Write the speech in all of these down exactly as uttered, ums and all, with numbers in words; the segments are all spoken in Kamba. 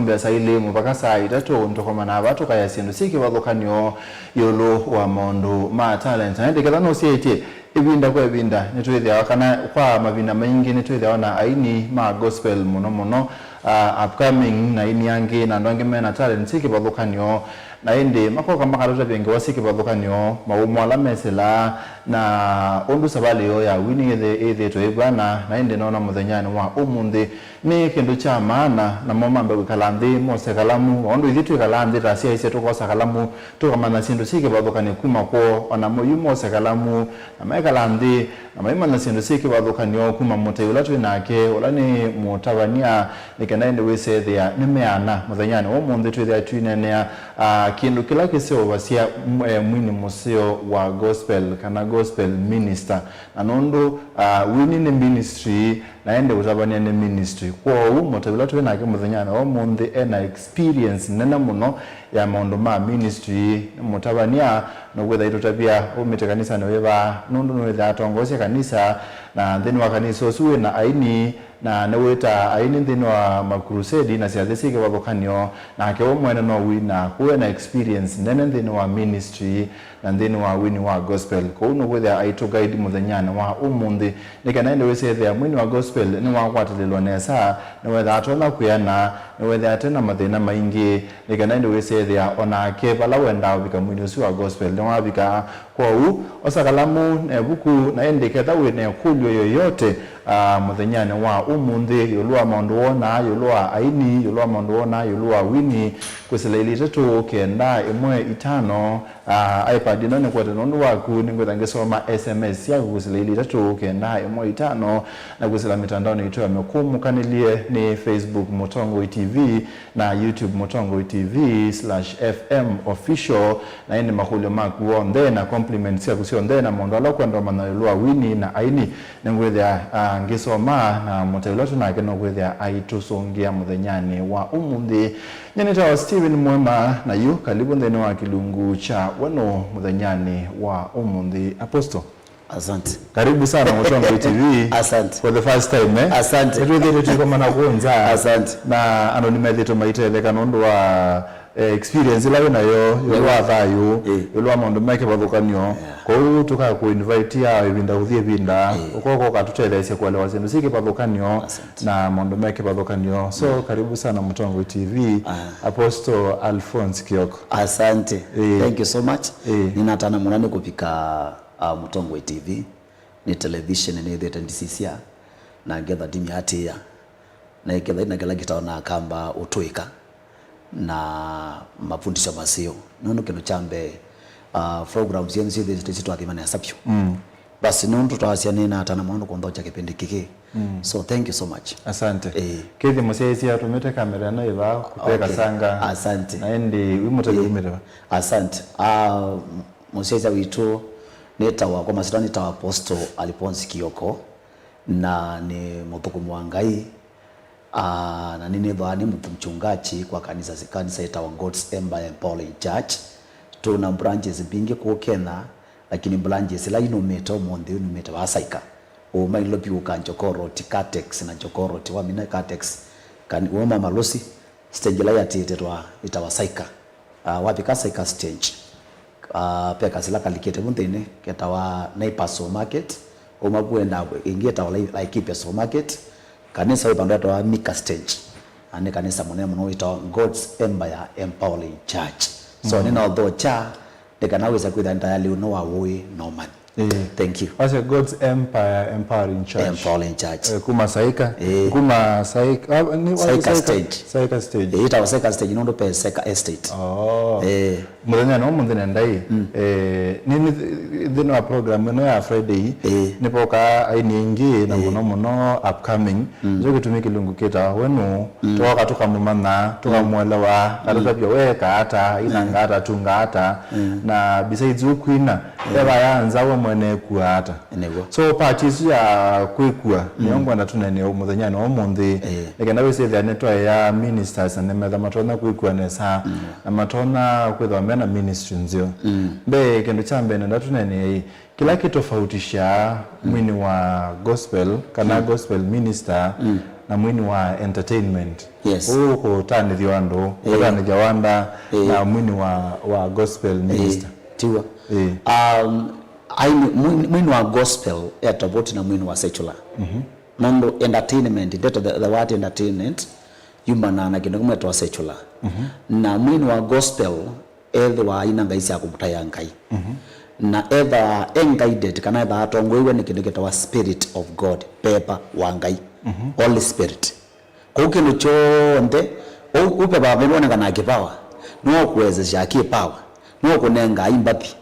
Mbesa ilĩ mũvaka saa itatũ, nĩtũkomana ava tũkaya syĩndũ syĩ kĩvathũkany'o ĩũlũ wa maũndũ ma talent. Na ĩndĩ ketha nũsyaĩtye, ĩvinda kwa ĩvinda nĩtwĩthĩawa, kana kwa mavinda maingĩ nĩtwĩthĩawa na aini ma gospel mũno mũno, uh, upcoming, na aini angĩ, na andũ angĩ mena talent syĩ kĩvathũkany'o, na ĩndĩ makoka makatũtavya ngewa syĩ kĩvathũkany'o, maũmũ ala mesĩlaa, na ũndũ savalĩ yoo ya wini ĩthĩ-, ĩthĩĩtwe ĩvw'ana. Na ĩndĩ noona mũthenyanĩ wa ũmũnthĩ nĩ kĩndũ kya maana, namo mambe kwĩkala nthĩ mose kalamu, o ũndũ ithyĩ twĩkalaa nthĩ ta asyaĩĩsya tũkosa kalamu, tũkamanya syĩndũ syĩ kĩvathũkany'o kuma kwoo, o namo yu mose kalamu, na mekala nthĩ, na maimanya syĩndũ syĩ kĩvathũkany'o kuma mũtei ũla twĩ nake, ũla nĩ mũtavany'a, nĩ kana ĩndĩ wĩseethĩa nĩmeana. Mũthenyanĩ wa ũmũnthĩ twĩthĩa twineenea, ah, kĩndũ kĩla kĩseũvasya m-, eh, mwini mũseo wa gospel kana gospel minister. Na nũndũ, ah, wini nĩ ministry, na ĩndĩ ũtavany'a nĩ ministry. Kwoou, mũtei ũla twĩ nake mũthenyanĩ wa ũmũnthĩ e na experience nene mũno ya maũndũ ma ministry. Nĩ mũtavany'a, nũkwĩtha aitũtavya aumĩte kanisanĩ wĩva, nũndũ nĩwĩthĩaa atongoesya kanisa, na nthĩnĩ wa kanisa ũsu wĩ na aini, na nĩwĩtaa aini nthĩnĩ wa makurusedi na syathĩ syĩ kĩvathũkany'o. Nake we mwene no wina, kũu e na experience nene nthĩnĩ wa ministry na nthĩnĩ wa wini wa gospel. Kwoou nũkwĩthĩa aitũ guide mũthenyanĩ wa ũmũnthĩ, nĩ kana ĩndĩ wĩsethĩa mwini wa gospel nĩwakwatĩlĩlwa nesa, nĩwethaa atonya kwĩana, nĩwethaa ate na mathĩna maingĩ, nĩ kana ĩndĩ wĩsethĩa o nake vala wendaa ũvika mwini ũsu wa gospel nĩwavika. Kwoou, osa kalamu na ĩvuku, na ĩndĩ ketha wĩ na ĩkũlyo yoyote, ah, mũthenyanĩ wa ũmũnthĩ, ĩũlũ wa maũndũ wonaa ĩũlũ wa aini, ĩũlũ wa maũndũ wonaa ĩũlũ wa wini, kwĩsĩla ilĩ itatũ kenda ĩmwe itano, ah, iPad ĩno nĩkwete nũndũ waku, nĩngwĩtha ngĩsoma S M S syaku kwĩsĩla ilĩ itatũ kenda ĩmwe itano, na kwĩsĩla mĩtandaonĩ itũ ya mĩkũmũkanĩlye nĩ Facebook Mũtongoi T V, na YouTube Mũtongoi T V slash F M official, na ĩndĩ makũlyo maku onthe na compliments syaku syonthe na maũndũ ala ũkwenda ũmanya ĩũlũ wa wini na aini, nĩngwĩthĩa, ah, ngĩsoma, na mũtei ũla twĩ nake nũkwĩthĩa aitũsũngĩa mũthenyanĩ wa ũmũnthĩ. Nyie nĩtawa Steven Mwema, na yu kalivu nthĩnĩ wa kĩlungu kya Weno mũthenyanĩ wa ũmũnthĩ. Apostle. Asante. Karibu sana Mũtongoi T V. Asante. For the first time, eh? Asante. Nĩtwĩthĩĩtwe tũikomana kũũ nza. Asante. Na andũ nĩmethĩĩtwe maitetheka nũndũ wa, eh, experience ĩla wĩ nayo, ĩũlũ wa thayũ, eh, ĩũlũ wa maũndũ me kĩvathũkany'o. Yeah. Kwoou tũkakũinvite ya ĩvinda kũthi ĩvinda, eh, ũkoka ũkatũtetheesya kũelewa syĩndũ syĩ kĩvathũkany'o, asante, na maũndũ me kĩvathũkany'o. So, mm, karibu sana Mũtongoi T V, ah, Apostle Alphonse Kioko. Asante. Eh. Thank you so much. Eh. Nĩnatana mũno nĩ kũvika, ah, Mũtongoi T V. Nĩ television nĩthĩte ndisisya, na ngetha ndimyatĩĩa, na ĩketha ina kĩla kĩtaona akamba ũtũĩka na mafundisho maseo. Nũndũ kĩndũ kya mbee, ah, programs syenyu syĩthĩte sitwathima nesa vyũ. Mm. Basi nũndũ twasya nĩnatana mũno nĩkũnthokya kĩpindi kĩkĩ. Mm. So thank you so much. Asante. Eh. Kĩthi mũsyaĩĩsya tũmĩte kamera ĩno ĩva kũpeka, okay, sanga. Asante. Na ĩndĩ wĩ mũtavya, eh, umĩte va? Asante. Ah, mũsyaĩĩsya witũ nĩtawa, kwa masyĩtwa nĩtawa Apostle Alphonse Kioko, na nĩ mũthũkũmi wa Ngai. Ah, na nĩnĩthwaa nĩ mchungaji kwa kanisa, kanisa ĩtawa God's Empire Empowering Church. Tũna branches mbingĩ kũũ Kenya, lakini branches ĩla inumĩte ũmũnthĩ ũyũ numĩte vaa Saika. Ũũma Nairobi ũka Njokoo Road, Catex na Njokoo Road, wamina Catex, kan-, ũũma Malũsi, stage ĩla yatĩĩte twa-, ĩtawa Saika. Ah, wavika Saika stage, ah, ve kasila kalikĩte vu nthĩnĩ ketawa Naivas Supermarket. Ũma vu wenda ĩngĩ ĩtawa Lai-, Laikipia Supermarket. Kanisa wĩ vandũ etawa Mika Stage. Na nĩ kanisa mũnene mũno wĩtawa God's Empire Empowering Church. So, mm, nĩnaũthokya nĩ kana wĩsa kwĩtha nĩ tayalĩ ũno wa ũĩ na ũmanyi. Eh. Thank you. Wasya God's Empire Empowering Church. Empowering Church. Eh, kuma Saika. Eh. Kuma Saika. Ah, ni, Saika Saika Stage. Saika Stage. Eh, ĩtawa Saika Stage nũndũ pe Saika Estate. Oh. Eh. Mũthenya no mũnthĩ nenda ĩ. Mm. Eh, nĩ, nĩ, nthĩnĩ wa program ĩno ya Friday, eh, nĩvokaa aini aingĩ na, eh, mũno mũno upcoming. Mm. Nĩkyo kĩtumi kĩlungu kĩtawa Weno. Mm. Twoka tũkamũmanya, tũkamũelewa, mm, atũtavya we eka ata, ainanga ata, atunga ata, mm, na besides ũkwina, mm, eva ya nza we mwene ekuaa ata. Nĩw'o. So part ĩsu ya kwĩkua, mm, nĩyo ngwenda tũneenee mũthenyanĩ wa ũmũnthĩ, eh, nĩ kana wĩsĩthĩa nĩtwaĩa ministers na nĩmetha matonya kwĩkua nesa, mm, na matonya kwĩthĩwa mena ministry nzeo. Mm. Mbee, kĩndũ kya mbee nenda tũneenee ĩ, kĩla kĩtofautishaa, mm, mwini wa gospel kana, mm, gospel minister, mm, na mwini wa entertainment. Yes. Ũũ kũtanĩthya andũ, Eh. kũtanĩthya wanda Eh. na mwini wa, wa gospel minister. Tiwa. Eh. Um, aini, mwini, mwini wa gospel e tofauti na mwini wa secular. Nũndũ entertainment, ndeto the, the word entertainment yumanaa na kĩndũ kĩmwe kĩtawa secular. Na mwini wa gospel ethĩwa aina ngai sya kũmũtaĩa Ngai. Na ethaa e guided kana ethaa atongoew'e nĩ kĩndũ kĩtawa Spirit of God, pepa wa Ngai, Holy Spirit. Kũu kĩndũ kyonthe, ũu, ũu pepa wa Ngai nĩwonekanaa kĩpawa, nĩwokũwezesya kĩpawa, nĩwokũnengaa imbathi,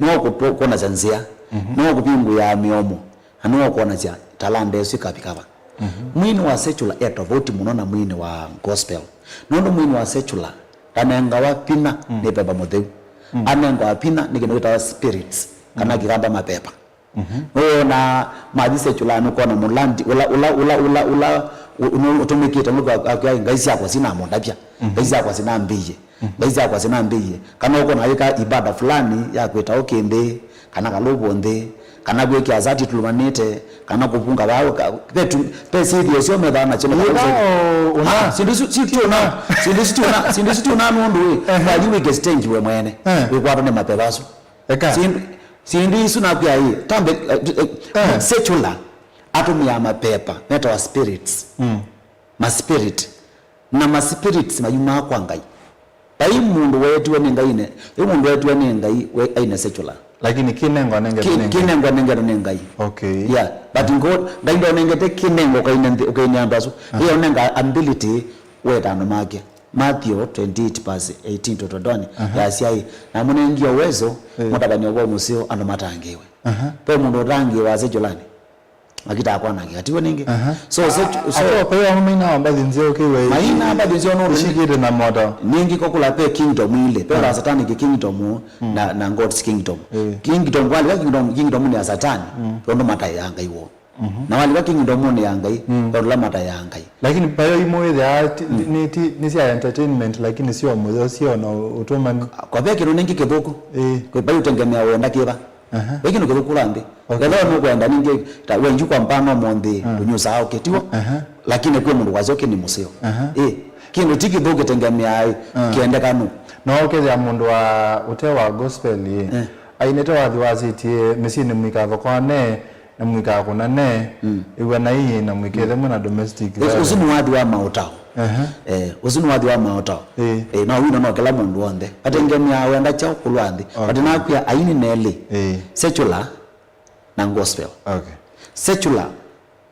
nĩwokũkwonasya nzĩa, nĩwokũvingũĩaa mĩomo, na nĩwokwonasya talanta ĩsu ĩkavika va. Mwini wa secular e tofauti mũno na mwini wa gospel, nũndũ mwini wa secular ndanengawa vinya nĩ Veva Mũtheu. Anengawa vinya nĩ kĩndũ kĩtawa spirits, kana Kĩkamba mapepa. Nĩwona mathi secular nũkona mũlandi, ũla, ũla, ũla, ũla, ũla ũ-, nũ-, ũtũmĩkĩte mũndũ akwĩa, "Ngai syakwa sinamũndavya, ngai syakwa sinambĩie." Ngai syakwa sinambĩie. Kana ũkona ayĩka ibada fulani ya kwĩta ũkĩ nthĩ, kana kalũvũ nthĩ, kana kwĩkĩa sati tulumanĩte, kana kũvunga vau, ka-, ve tu-, ve syĩthio syo methaa nakyo. Yĩla o-, ũna. Ah, syĩndũ isu, si tiũna, syĩndũ isu tiũna, syĩndũ isu tiũna nũndũ wĩ, wathi wĩke stage we mwene, wĩkwatwa nĩ mapepa asu. Eka. Syĩndũ, syĩndũ isu nakwĩa ĩ, tambe, eh, eh, secular, atũmĩaa mapepa, metawa spirits. Ma spirit. Na ma spirits mayumaa kwa Ngai. Vai mũndũ weetiwe nĩ Ngai ne, vai mũndũ weetiwe nĩ Ngai we aine secular. Lakini kĩnengo anengetwe nĩ Ngai. Kĩnengo anengetwe nĩ Ngai. Okay. Yeah, but God, Ngai ndonengete kĩnengo ũkaine nthĩ, ũkaine andũ asu. Ĩĩ onenga ability weta andũ make. Matthew twenty-eight verse eighteen to twenty-one, yasya ĩ, "Na mũnengie uwezo, mũtavany'e ũvoo mũseo andũ matangĩĩwe." Ve mũndũ ũtangĩĩwa secularnĩ. Makitaa kwanangĩka, tiw'o nĩngĩ? So, so, so, Atwa paiwa maina mbathi nzeo kiwe. Maina mbathi nzeo no ishikite na moto. Nĩngĩ kokula pe kingdom ile, pe la satanic kingdom na, na God's kingdom. Kingdom, walika kingdom, kingdom nĩ ya satani, tondũ mataĩ ya Ngai wo. Na walika kingdom nĩ ya Ngai, tondũ la mataĩ ya Ngai. Lakini payo imwe ithea ni, ni, ni sia entertainment, lakini sio mũyo, sio na ũtũmani. Kwa ve kĩndũ nĩngĩ kĩthũku. Kwa pai ũtengemea wenda kĩva. Ve kĩndũ kĩthũkũla nthĩ. Ethĩwa nũkwenda ningĩ, ta wenju kwa mfano ũmũnthĩ, tũnyusaa ũkĩ, tiw'o? Lakini kwĩ mũndũ wasya ũkĩ nĩ mũseo. Ĩ, kĩndũ ti kĩthũku kĩtengemeaa ĩ, kĩendeka nũ? No ũkethĩa mũndũ wa ũte wa gospel ĩ, ainĩte wathi wasĩtie mĩsyĩnĩ mũikathokoane, na mũikakũnane, ĩw'anai na mũikethe mwĩ na domestic violence. Ũsu nĩ wathi wa maũtao. Eh, ũsu nĩ wathi wa maũtao. Eh, no wina no kĩla mũndũ onthe. Vatengemea wenda kyaũ kũlwa nthĩ. But nakwĩa aini nelĩ. Secular na gospel. Secular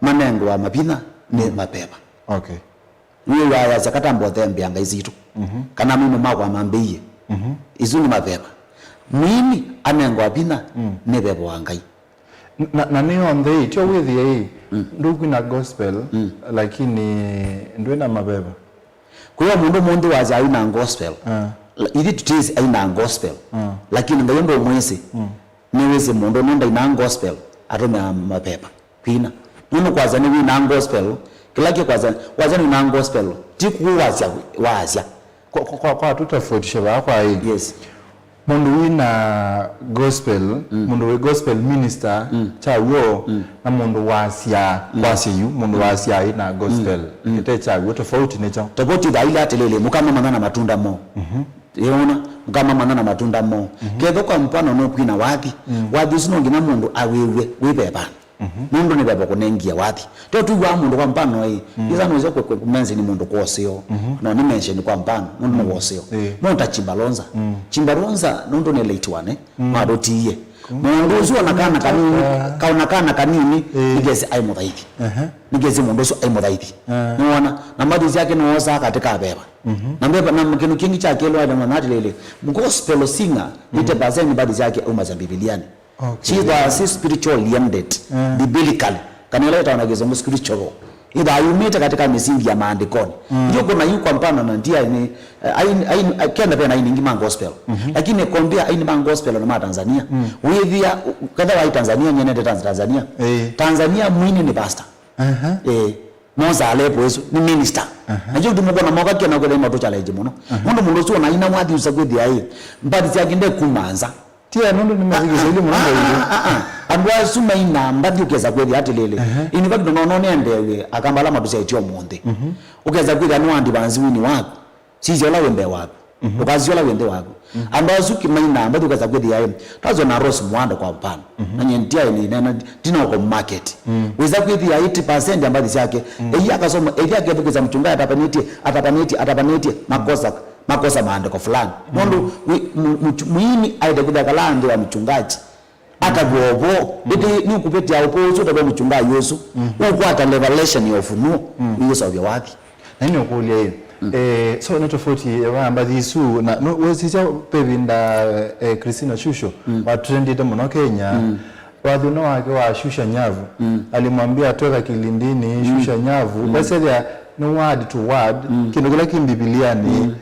manengwa mavinya nĩ mapepa. Nĩwĩw'aa yasya katamba ũthembea ngai sitũ. Kana mimo makwa mambĩie. Isu nĩ mapepa. Mwini anengwa vinya nĩ veva wa Ngai. Na, na nĩ onthe ĩ, tyo wĩthĩe ĩ, ndũkwina gospel, lakini ndwĩ na maveva. Kwĩo mũndũ mũnthĩ wasya aina gospel. Ithyĩ tũtĩsĩ aina gospel. Lakini Ngai ũndũ ũmwĩsĩ, nĩwĩsĩ mũndũ nũndũ aina gospel atũmĩaa maveva kwina. Nũndũ kwasya nĩwina gospel, kĩla kĩkwasya, wasya nĩwina gospel, ti kũu wasya, wasya. Kwa, kwa, kwa, kwa tũtafautishe vaa kwa ĩ. Yes. Mũndũ wĩ na gospel, mũndũ wĩ gospel minister kya w'o, na mũndũ wasya, kwasya yu, mũndũ wasya ĩ na gospel ĩte kya w'o, tofauti nĩ kyaũ? Tofauti thaa ile atĩlĩlĩ, mũkamamanya na matunda moo. Yona, mũkamamanya na matunda moo. Ketho kwa mfano nũkwina wathi, wathi ũsu no nginya mũndũ awĩw'e wĩ vevanĩ. Nũndũ nĩ veva kũnengie wathi. Teo twĩw'aa mũndũ kwa mfano ĩ, ĩsa nũsya kũmensheni mũndũ kwa ũseo. No nĩ mensheni kwa mfano, nũndũ nĩ wa ũseo. No ta Chimbalonza. Chimbalonza nũndũ nĩ late one, matũtiie. Mũndũ ũsu ona kana kanini, kaona kana kanini, nĩkesi aĩ mũthaithi. Nĩkesi mũndũ ũsu aĩ mũthaithi. Nĩwona, na mbathi syake nĩwosaa katĩ ka veva. Na mbeva, na kĩndũ kĩngĩ kya kelĩ wathana atĩlĩlĩ, gospel singer, eighty percent mbathi syake aumasya Mbivilianĩ. Syĩthwaa syĩ spiritual oriented, biblically. Kana ĩla ĩtawa na kĩsũngũ spiritual. Ĩthaa yumĩte katika mĩsingi ya maandĩkonĩ. Ndio kuna yu kwa mfano na ndia ni, eh, aini, aini, eh, Kenya vena aini ingĩ ma gospel. Lakini compare aini ma gospel na ma Tanzania. Wĩthĩa, ketha wa Tanzania, nyenete Tanz-, Tanzania. Tanzania mwini ni pastor. Eh. Mosa alepo ĩsu nĩ minister. Na kĩu tũmũkona moka kĩona kwĩthĩa matũ challenge mũno. Mũndũ mũndũ ũsu ona aina wathi usa kwĩthĩa ĩ, mbathi syake ndekuma nza. Tia nũndũ nĩmethikĩsya ilĩ mũno. Ah, ah, ah, ah. Andũ asu mainaa mbathi ũkesa kwĩthĩa atĩlĩlĩ, ehe, in fact, no, no nĩendeew'e akamba ala matũsyaĩtye ũmũnthĩ. Mhm. Ũkesa kwĩthĩa nĩwaadvance wini waku. Sisya ũla wĩ mbee waku. Mhm. Ndũkasisye ũla wĩ nthĩ waku. Mhm. Andũ asu ki mainaa mbathi ũkesa kwĩthĩa ĩ. Twasyo na Rose Muhando kwa mfano. Mhm. Na nyie ntiaĩ nĩneena, ndinoko market. Mm. Wĩsa kwĩthĩa eighty percent ya mbathi syake. Mm. Ĩthi akasoma, ĩthi akethukĩsya mchungaji atapanĩtye, atapanĩtye, atapanĩtye, makosa, makosa maandĩko fulani. Mm. Nũndũ wi-, mu-, mu-, mũini aĩte kwĩthĩa kala nthĩ wa mchungaji. Akavw'a ũvoo. Mm. Ĩndĩ nĩũkũvĩtĩa ũvoo ũsu ũtavw'a mchungaji ũsu. Mm. Ũkwata revelation ya ũfunuo. Mm. Ũyĩseũvya wathi. Na nĩũkũlya ĩ, mm, eh, so nĩ tofauti ya mbathi isu na, no, wĩsisya pe ĩvinda, eh, Christina Shusho, mm, watrendite mũno Kenya. Mm. Wathi ũno wake wa shusha nyavu. Mm. Alimwambia, "Tweka kilindini, mm, shusha nyavu." Mm. Wesethĩa nĩ word to word, mm, kĩndũ kĩla kĩ Mbivilianĩ. Mm.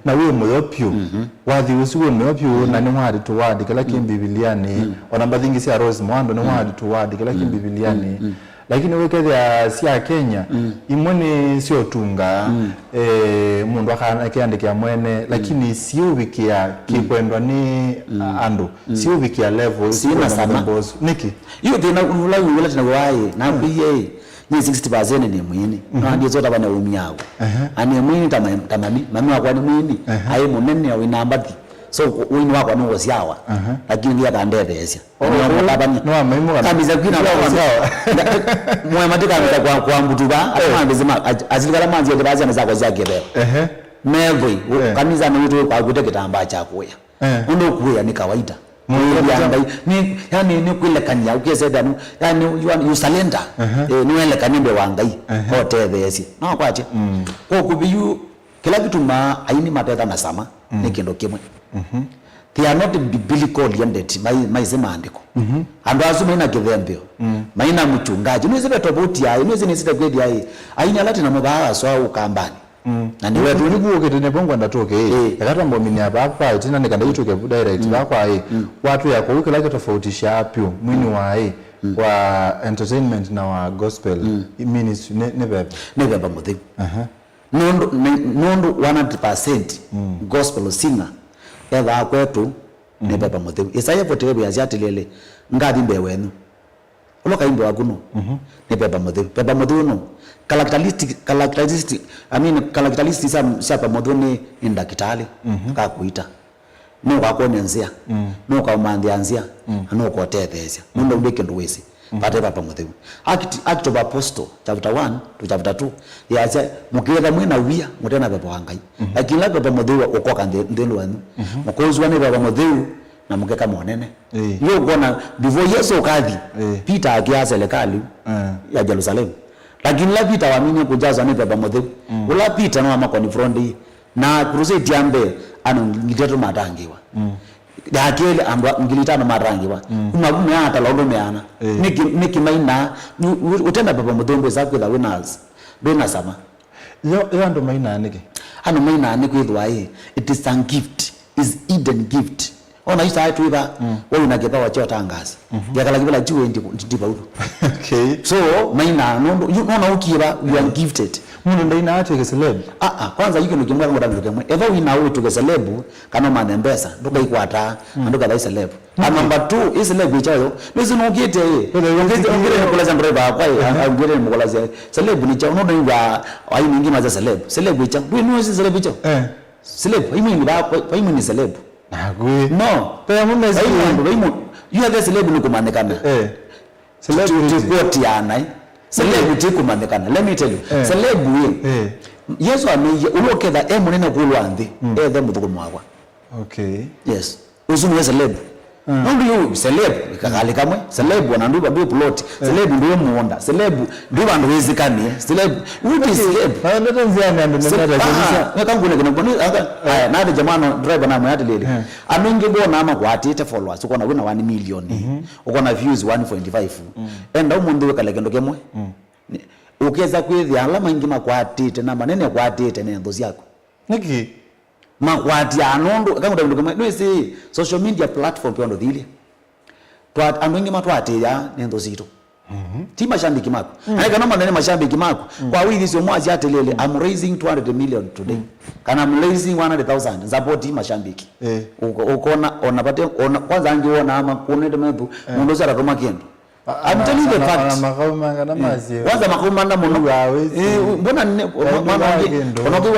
Na wĩ mũyo vyũ. Mhm. Wathi ũsu wĩ mũyo vyũ, mm, na nĩ word to word kĩla kĩ, mm, Mbivilianĩ. Mm. Ona mbathi ingĩ sya Rose Muhando nĩ, mm, word to word kĩla kĩ, mm, Mbivilianĩ. Mm. Mm. Lakini wĩkethĩa sya Kenya, mm, imwe nĩ syotunga, mm, eh, mũndũ akana-, akeandĩkĩa mwene, mm, lakini siũvikĩa, mm, kĩkwendwa nĩ, mm, a-, andũ. Mm. Siũvikĩa level, sina sikwendwa sama. Mũthemba ũsu. Nĩkĩ? Yu thĩna ũla wĩw'ĩla tena waĩ, na, mm, kwĩie ĩ, nyie sixty percent nĩ mwini. Mhm. No, ndiĩ sota vane ũmyawo. Ehe. Ani mwini ta ma-, ta mami, mami wakwa nĩ mwini, ehe, aĩ mũnene wĩ na mbathi. So, ku-, ũini wakwa nĩ ũsyawa. Ehe. Lakini ndiye akandetheesya. Oh, nĩ wamũtavany'a. Nĩ wa maimu kana? Kamisa kwina. Nĩ wa sawa. Mwe matika mita kwa, kwa mbutuba, eh, atama ndizima, asilikala manzi ya tibasi na zako zake leo. Ehe. Mevoi, eh, kanisa nĩ witũ kwa kũte kitambaa cha kuya. Eh. Ũndũ kuya nĩ kawaida. Mũndũ kuya Ngai. Nĩ, yani, nĩ kwĩlekania, ũkĩsethĩa nũ, yani, you, are, you surrender. Ehe. Eh, nĩ welekania mbee wa Ngai. Ehe. Otetheesye. No kwatye. Mm. Kwa kuviyu, kĩla kĩtumaa aini matethana sama, mm, nĩ kĩndũ kĩmwe. Mhm. They are not biblical oriented, mai-, maisĩ maandĩko. Mhm. Andũ asu maina kĩthembeo, mm, maina mchungaji. Nĩwĩsĩ ve tofauti yaĩ, nĩwĩsĩ nĩsĩte kwĩthĩa ĩ. Aini ala tena mũvaa waswa ũkambani. Mm. Na nĩ wetu nĩkuũkĩte nĩvo ngwenda tũke ĩ. Ĩ. Eka twambominia vaa kwa ĩtina nĩ kana itũke vu direct, mm, vaa kwa ĩ. Mm. Watwĩa kũu kĩla kĩtofautishaa pyũ mwini wa ĩ, mm, wa entertainment na wa gospel, mm, ministry nĩ, nĩ veva. Nĩ veva mũtheu. Aha. Nũndũ, nĩ, nũndũ one hundred percent, mm, gospel singer ethaa kwetu nĩ, mhm, Veva Mũtheu. Isaiah forty-five yasya atĩlĩlĩ, "Ngathi mbee wenyu." Ũla kaimbi waku nũ? Mhm. Nĩ Veva Mũtheu. Veva Mũtheu nũ? Characteristic, characteristic, I mean, characteristic sya, sya Veva Mũtheu nĩ, nĩ ndakĩtalĩ, mhm, akakwĩta. Nũkakwony'a nzĩa. Mm. Nũkaũmanthĩa nzĩa. Mm. Na nũkotetheesya. Mm. Nũndũ ndwĩ kĩndũ wĩsĩ. Mm. Vate Veva Mũtheu. Act, Act of Apostle, chapter one to chapter two, yasya, "Mũkĩĩtha mwĩ na wia, mũte na Veva wa Ngai." Mm. Lakini la Veva Mũtheu ũkoka nthĩ, nthĩnĩ wenyu. Mm-hmm. Mũkũsũa nĩ Veva Mũtheu, na mũkeka monene. Ĩĩ. Ndio ũkwona, before Yesu ũkathi, ĩĩ, Peter akĩaa serikali, ĩĩ, ya Jerusalem. Lakini la Peter waminie kũjazwa nĩ Veva Mũtheu. Mm. Ũla Peter no amakonfront ĩ. Na crusade ya mbee, andũ ngili itatũ matangĩĩwa. Mm. Ya kelĩ, andũ ngili itano matangĩĩwa. Mm. Kuma vu meatala ũndũ meana. Ĩĩ. Nĩkĩ, nĩkĩ mainaa? Nĩ, ũ-, ũte na Veva Mũtheu ndwĩsa kwĩtha wĩ na, ndwĩ na sama. Yo, yo andũ mainaa nĩkĩ? Andũ mainaa nĩ kwĩthwa ĩ, it is a gift, is hidden gift. Ona yu saa twĩva, mm, we wĩna kĩpawa kya ũtangaasi. Mhm. Yakala kĩvala kyu ĩ ndi, ndi, ndi vau. Okay. So, mainaa, nũndũ, yu, nona ũkiĩva, you are, mm, gifted. Mũndũ ndainaa atw'ĩke celeb? Ah, ah, kwanza yu kĩndũ kĩmwe ngũta kĩndũ kĩmwe. Ethwa wĩna wĩtw'ĩke celeb, kana ũmanthe mbesa, ndũkaikwataa, mm, na ndũkathai celeb. And number two, ĩ celeb ĩ kyaũ? Nĩsĩ nũkĩte ĩ. Ũkĩte, ũkĩte nĩmũkũlasya driver akwa ĩ. Aha. Ũkĩte nĩmũkũlasya. Celeb nĩ kyaũ? Nũndũ nĩw'a aini aingĩ masya celeb. Celeb ĩ kyaũ? Ndwĩ nũsĩ celeb ĩ kyaũ? Eh. Celeb, vai mwini va, vai mwini celeb. Nakwĩ. No. Pe mũndũ vai mũndũ, vai mũndũ. Yu athe celeb nĩ kũmanyĩkana. Eh. Celebrity. Ti, ti quote ya naĩ. Celeb ti kũmanyĩkana. Let me tell you. Eh. Celeb ĩ. Eh. Yesu amĩie, ũla ũketha e mũnene kũlwa nthĩ, mm, ethe mũthũkũmi wakwa. Okay. Yes. Ũsu nĩwe celeb. Mm. Nũndũ yu celeb, kakalĩ kamwe, celeb ona ndwĩ, ndwĩ plot, eh, celeb ndwĩ mũũnda, celeb ndwĩ vandũ wĩsĩkanĩe, celeb, what is celeb? Na ndeto nzĩa nĩ andũ nĩ ndeto ah, nĩ kangune kina kwani aka, eh, aya, na the jamano driver na mwatĩlĩlĩ. Eh. Andũ aingĩ ndona makwatĩte followers, ũkona wĩna one million, mhm, ũkona views one point five. Mm. Enda ũmũnthĩ wĩkale kĩndũ kĩmwe. Mm. Nĩ, ũkesa kwĩthĩa ala maingĩ makwatĩte na manene kwatĩte nĩ nthũ syaku. Nĩkĩ? Makwatĩaa nũndũ, eka ngũta kĩndũ kĩmwe, nĩwĩsĩ social media platform twĩ andũ thilĩ. Twa, andũ aingĩ matwatĩĩaa nĩ nthũ sitũ. Ti mashabiki maku. Na kana manene mashabiki maku. Kwa wĩthĩsyo mwasya atĩlĩlĩ, "I'm raising two hundred million today." Kana, "I'm raising one hundred thousand." Support mashabiki. Eh. Ũko-, ũkona, ona pate, ona, kwanza angĩ wona ama kuonete methu, mũndũ ũcio atatũma kĩndũ. I'm telling you the fact. Ona makau mangana masye. Kwanza makau mangana mũno. Wa wĩsi. Eh, mbona nne, mwana wangi, kĩndũ. Ona kwa,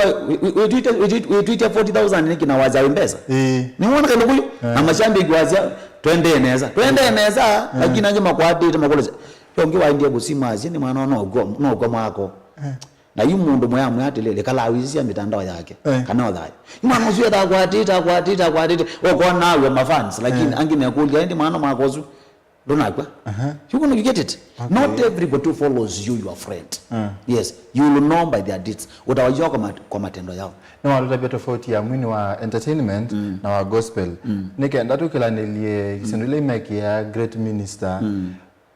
wĩtwite, wĩtwite forty thousand nĩ kina waja mbesa. Eh. Nĩ wona kĩndũ kuyu? Na mashabiki wasya, "Twendee nesa. Twendee nesa." Lakini angĩ makwatĩte makũlĩsya. Yo ũngĩ waendie kũsima asye nĩ mwana no kwa, no kwa mwako. Na yu mũndũ mwaya mwatĩlĩlĩ, kala awisisya mitandao yake. Eh. Kana ũthayũ. Yu mwana ũcio etakwatĩte, akwatĩte, akwatĩte. Ũkona awe mafans, lakini angĩ mekũlya, "Ĩndĩ mwana mwaka ũsu ndũnakw'a?" You gonna get it. Not everybody who follows you, your friend. Yes, you will know by their deeds. Utawajua kwa mat-, kwa matendo yao. Nĩwatũtavya tofauti ya mwini wa entertainment na wa gospel. Nĩ kenda tũkĩlanĩlye syĩndũ ila imekĩa great minister.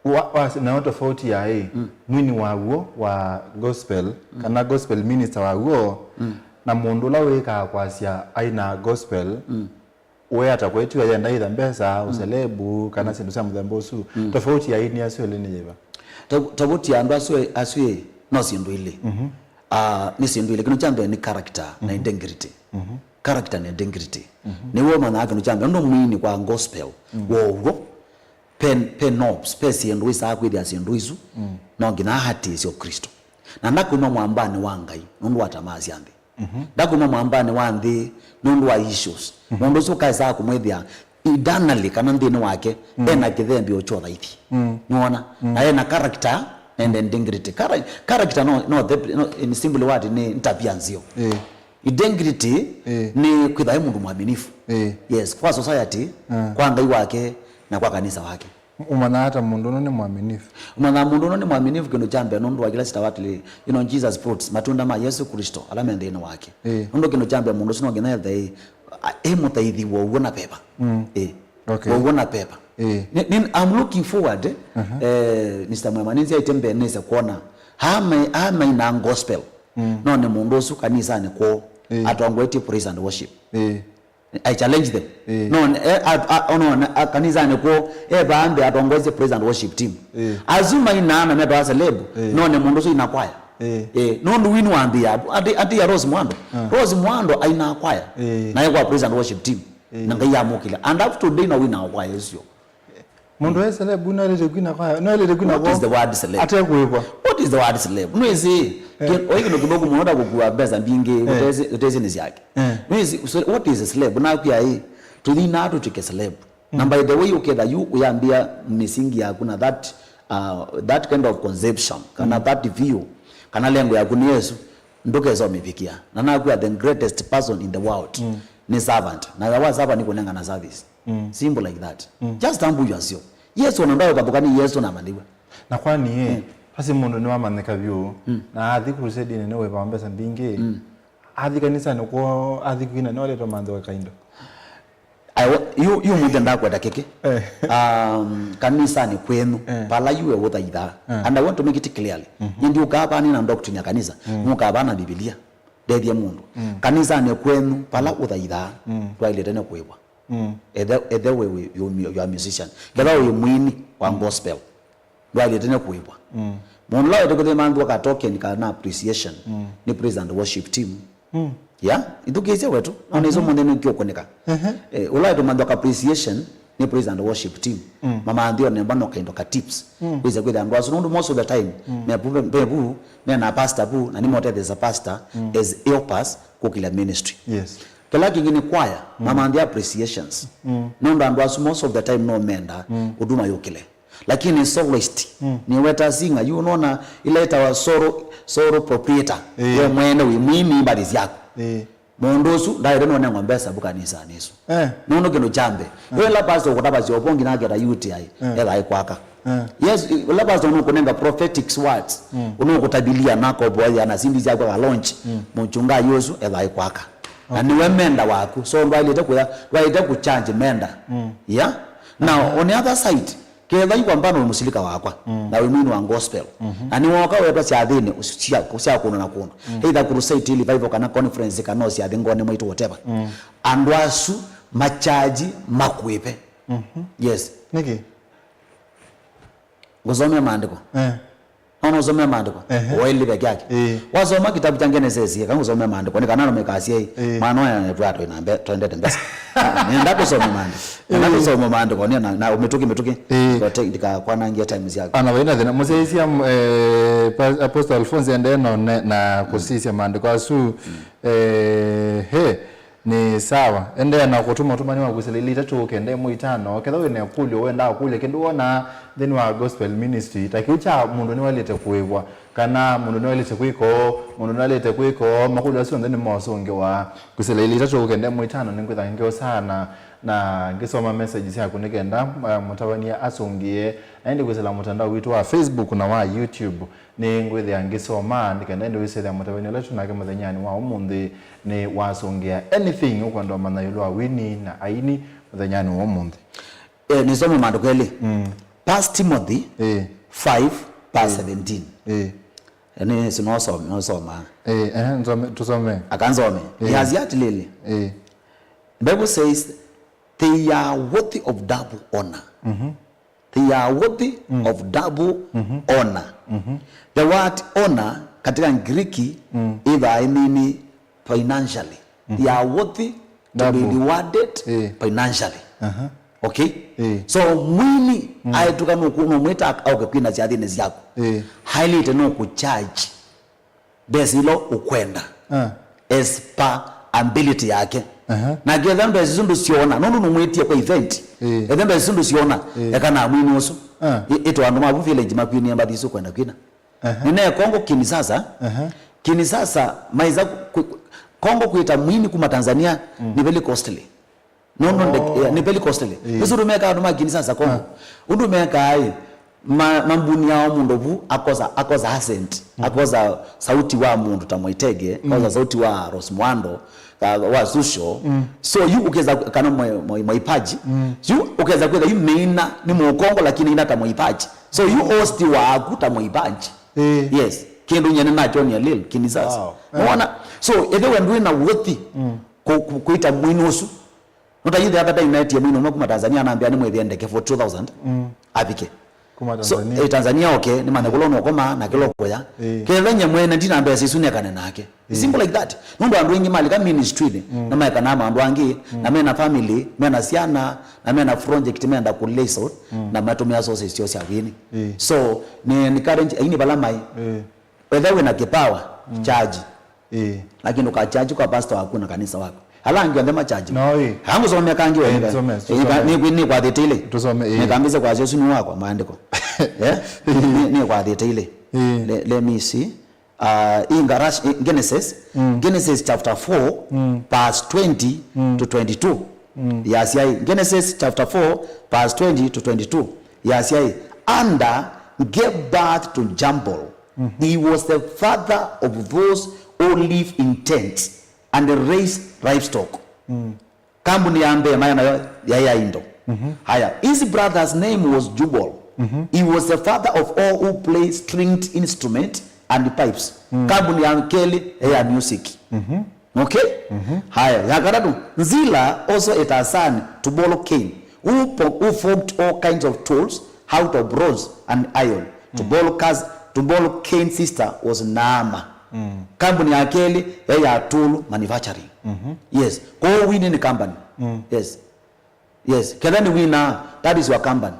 Wa, wa, nayo tofauti ya ĩ, mwini wa w'o wa gospel, kana gospel minister wa w'o, na mũndũ ũla wĩkaa kwasya aina gospel, we atakwetiwa yenda itha mbesa, ũselebu, kana syĩndũ sya mũthemba ũsu. Tofauti ya ĩ nĩ asu elĩ nĩ yĩva? Ta-, tofauti ya andũ asu, asu ĩ, no syĩndũ ilĩ. Ah, nĩ syĩndũ ilĩ. Kĩndũ kya mbee nĩ character na integrity. Character na integrity. Nĩw'o ũmanyaa kĩndũ kya mbee. Ũndũ mwini kwa gospel, wow'o, pe, pe knobs, pe syĩndũ wĩsaa kwĩthĩa syĩndũ isu, no nginya ahatĩĩsye Ũkristo. Na ndakuma mwambanĩ wa Ngai, nũndũ wa tamaa sya nthĩ. Ndakuma mwambanĩ wa nthĩ, nũndũ wa issues. Mũndũ ũsu ũkaesaa kũmwĩthĩa eternally kana nthĩnĩ wake, ena kĩthembeo kya ũthaithi. Nĩwona? Na ena character and integrity. Chara-, character no, no, the, no, in simple word, nĩ tabia nzeo. Ĩĩ. Integrity nĩ kwĩtha e mũndũ mwaminifu. Ĩĩ. Yes, kwa society, kwa Ngai wake, na kwa kanisa wake. Ũmanyaa ata mũndũ ũno nĩ mwaminifu? Ũmanyaa mũndũ ũno nĩ mwaminifu kĩndũ kya mbee nũndũ wa kĩla sitawatĩlĩ, you know, Jesus fruits, matunda ma Yesu Kristo ala me nthĩnĩ wake. Ĩĩ. Nũndũ kĩndũ kya mbee mũndũ ũsu no nginya ethei e mũthaithi wa ũw'o na veva. Ĩĩ. Okay. Wa ũw'o na veva. Ĩĩ. Ni, ni, I'm looking forward, eh, Mister Mwema, nĩnzyaĩte mbee nĩse kwona aa mai-, aa mainaa gospel. No nĩ mũndũ ũsu kanisanĩ kwoo atongoetye praise and worship. Ĩĩ. I challenge them. Ĩĩ. No, eh, a, a, no, a, kanisanĩ kwoo, e vaa mbee atongoesye praise and worship team. Ĩĩ. Asu mainaa na metwa celeb, no nĩ mũndũ ũsu ina kwaya. Ĩĩ. Ĩĩ, nũndũ wini wambĩĩa, ati, ati ya Rose Mwando. Rose Mwando aina kwaya. Ĩĩ. Na e kwa praise and worship team. Ĩĩ. Na Ngai amũkĩlya. And up to today no wina kwaya ũcio. Mũndũ e celeb, no elĩte kwina kwaya, no elĩte kwina kwoo. What is the word celeb? Ate kũĩvwa. What is the word celeb? Nwĩsĩ, eh, oĩ kĩndũ kĩthũku mũno ta kũkua mbesa mbingĩ, eh, ũtesĩ, ũtesĩ nĩ syake. Eh. Nwĩsĩ, so what is a celeb? Nakwĩa ĩ, tũthi na tũtw'ĩke celeb. Na by the way, ũketha yu ũyambĩa mĩsingi yaku na that, uh, that kind of conception, kana that view, kana lengo yaku nĩ Yesu, ndũkesa ũmĩvikĩa. Na nakwĩa the greatest person in the world nĩ servant. Na wa servant nĩ kũnengana service. Simple like that. Just humble yourself. Yesu ona ndaũvathũkani Yesu na maliwe. Na kwani ĩ, pasi mũndũ nĩwamanyĩka vyũ, na athi crusade nene wĩvawa mbesa mbingĩ, athi kanisanĩ kwoo, athi kwina nĩwaletwa manthĩwa kaindo. I wa-, yu, yu mũthĩ ndakwenda kĩkĩ. Eh. Um, kanisanĩ kwenu, eh, pala yu we ũthaithaa. Eh. And I want to make it clearly. Nĩ ndiũkaa vaa nĩ na doctrine ya kanisa, nũkaa vaa na Bibilia. Ndethye mũndũ. Kanisanĩ kwenu, pala ũthaithaa, ndwaĩlĩte nĩ kũĩvwa. Ethe, ethe we, we, you, you are a musician. Ketha wĩ mwini wa gospel. Ndwaĩlĩte nĩ kũĩvwa. Mũndũ ũla wĩte kũthĩma nthwa ka token kana appreciation nĩ praise and worship team. Ya, ithukĩĩsye wetu. Ona iso mũnthĩ nĩ kĩũkũnĩka. Eh, ũla wĩte manthwa ka appreciation nĩ praise and worship team. Mamanthio nemba no kaindo ka tips. Wĩse kwĩtha andũ asu nũndũ most of the time me vu, me vu, me na pastor vu, na nĩmotetheesya pastor as helpers kũkĩlya ministry. Yes. Kĩla kĩngĩ nĩ kwaya, mamanthia appreciations. Nũndũ andũ asu most of the time no menda ũtuma yũkĩle. Lakini soloist, nĩweta singer, yu unaona ile ĩtawa solo, solo proprietor. Eh. We mwene wĩ mwini mbali syaku. Eh. Mũndũ ũsu ndaĩle nũnengwa mbesa vu kanisanĩ ĩsu. Eh. Nũndũ kĩndũ kya mbee. Eh. Ĩla pastor ũkũtavasya ũvongi na aketa U T I, eh, etha aikwaka. Eh. Yes, ĩla pastor nũkũnenga prophetic words, nũkũtabilia na kovoya na sindi syakwa ka launch, mũchungaji ũsu etha aikwaka. Na nĩwe menda waku. So ndwaĩlĩte kũya, ndwaĩlĩte kũchange menda. Yeah? Now, on the other side, ketha yu kwa mfano wĩ mũsilika wakwa, na wĩ mwini wa gospel, na nĩwoka wetwa syathĩnĩ sya, sya kũndũ na kũndũ, either crusade, revival, kana conference, kana o syathĩ ngoni mwaitũ, whatever. Andũ asu machaji makwĩve. Yes. Nĩkĩ? Ngũsomea maandĩko. Eh. Nona ũsomea maandĩko. Ehe. Waĩlĩ peke yake. Ĩĩ. Wasoma kitabu kya Genesis, eka ngũsomea maandĩko. Nĩ kana no mekasye, ĩĩ, mwana oya twatũ ina mbe, twendete mbesa. Ah, nenda kũsoma maandĩko. Nenda, ĩĩ, kũsoma maandĩko. Nĩ na, na ũmĩtũki mĩtũki. Ĩĩ. Kote ndikakwanangia time syaku. Ana vaina thĩna. Mũsyaisya, eh, pa-, Apostle Alphonse endee no ne-, na kũsisya maandĩko asu. Mm. Eh, he. Nĩ sawa. Endeea na kũtũma ũtũmani wa kwĩsĩla ilĩ itatũ kenda ĩmwe itano. Kethwa wĩ na ĩkũlyo wendaa kũlya kĩndũ wonaa nthĩnĩ wa gospel ministry, ta kĩu kya mũndũ nĩwaĩlĩte kũĩvwa, kana mũndũ nĩwaĩlĩte kwĩka ũũ, mũndũ nĩwaĩlĩte kwĩka ũũ, makũlyo asu onthe nĩmosũngĩwa. Kwĩsĩla ilĩ itatũ kenda ĩmwe itano nĩngwĩtha ngeo sana na ngĩsoma message syaku nĩ kenda, uh, mũtavany'a asũngĩe. Na ĩndĩ kwĩsĩla mũtandao witũ wa Facebook na wa YouTube. Nĩngwĩthĩa ngĩsoma, nĩ kenda ĩndĩ wĩsĩthĩa mũtavany'a ũla twĩ nake mũthenyanĩ wa ũmũnthĩ nĩwasũngĩa anything ũkwenda ũmanya ĩũlũ wa wini na aini mũthenyanĩ wa ũmũnthĩ. Eh, nĩsome maandĩko elĩ. Mm. First Timothy, eh, five verse, eh, seventeen. Eh. Eh, nĩ, si nosome, nosoma. Eh, eh, nsome, tusome. Akansome. Eh. Yasya atĩlĩlĩ. Eh. Bible says, "They are worthy of double honor." Mhm. They are worthy, mm, of double, mhm, honor. Mhm. The word honor katika Ngiriki, mm, ĩthaa ĩmini financially. Mhm. They are worthy to be, double, rewarded, eh, financially. Aha. Okay? Eh. So, mwini, mm, aetuka nũkũ-, nũmwĩta auke kwina syathĩnĩ syaku. Eh. Aĩlĩte nũkũcharge mbesa ila ũkwenda, ah, as per ability yake. Aha. Na ketha mbesa isu ndũsyona, nũndũ nũmwĩtie kwa event. Eh. Etha mbesa isu ndũsyona, eh, eka na mwini ũsu. Ah. Ĩ-, ĩtwa andũ mavu village makwinie mbathi isu kwenda kwina. Aha. Nĩnae Kongo Kinshasa. Aha. Kinshasa, maisa ku-, ku-, Kongo kwĩta mwini kuma Tanzania, mm, nĩ very costly. No, no, ndek-, oh, yeah, nĩ very costly. Eh. Nĩsu ũndũ mekaa andũ ma Kinshasa Kongo. Ah. Ũndũ mekaa ĩ, ma-, mambuni ao mũndũ vu akosa, akosa accent, mm, akosa sauti wa mũndũ ta Mwaitege, mm, akosa sauti wa Rose Muhando, uh, wa Zuchu. Mm. So yu ũkesa kana Mwa-, Mwa-, Mwaipaji. Mm. Yu ũkesa kwĩtha yu meina nĩ Mũkongo lakini ina ta Mwaipaji. So yu host waku ta Mwaipaji. Eh. Yes. Kĩndũ nyene nakyonia Lil Kinshasa. Wow. Eh. Nĩwona? So ethĩwa ndwĩ na worthy, mm, ku-, ku-, kwĩta mwini ũsu, no ta yu the other time netie mwini ũmwe kuma Tanzania anambĩa nĩmwĩthĩe ndeke for two thousand. Mm. Avike. Kuma Tanzania. So, eh, Tanzania, okay, nĩmanye kũla ũnũkomaa na kĩla ũkũya. Eh. Ketha nye mwene ndina mbesa isu nekane nake. Eh. Simple like that. Nũndũ andũ aingĩ malika ministry-nĩ, mm, na maekanaa maũndũ angĩ, mm, na mena family, mena syana, na mena project menda kũlĩso, mm, na matũmĩa sources syoo sya wini. Eh. So, nĩ encourage aini vala mai. Eh. Whether wĩna kĩpawa, mm, charge. Ĩĩ. Lakini ndũkachaji kwa pastor waku na kanisa waku. Ala angĩ onthe machaji. No, ĩĩ. Angũsomea kangĩ. Ĩĩ, wene. Tusome, tusome. Nĩkwathĩte ile. Tusome, ĩĩ. Nĩkambĩse kwasya ũsu nĩ wakwa maandĩko. Eh? Nĩ, nĩkwathĩte ile. Ĩĩ. Le-, let me see. Uh, in Garash-, in Genesis, mm, Genesis chapter four, mm, verse twenty, mm, to twenty-two. Mm. Yasya ĩ, Genesis chapter four, verse twenty to twenty-two. Yasya ĩ, Adah gave birth to Jabal. Mm-hmm. He was the father of those who live in tents and raise livestock. Mm. Kambuni ya mbee maĩ nayo yaĩ ya indo. Mm-hmm. Haya, his brother's name was Jubal. Mm-hmm. He was the father of all who play stringed instrument and pipes. Mm. Kambuni ya kelĩ yaĩ ya music. Mm-hmm. Okay? Mm-hmm. Haya, ya katatũ, Zillah, also a Tarzan, Tubal Cain, who, po- who formed all kinds of tools out of bronze and iron. Mm. Tubal Cain's, Tubal Cain's sister was Naamah. Mm. Kambuni ya kelĩ yaĩ ya tool manufacturing. Mm-hmm. Yes. Kwa hiyo wini ni company. Mm. Yes. Yes, ketha nĩ wina, that is your company.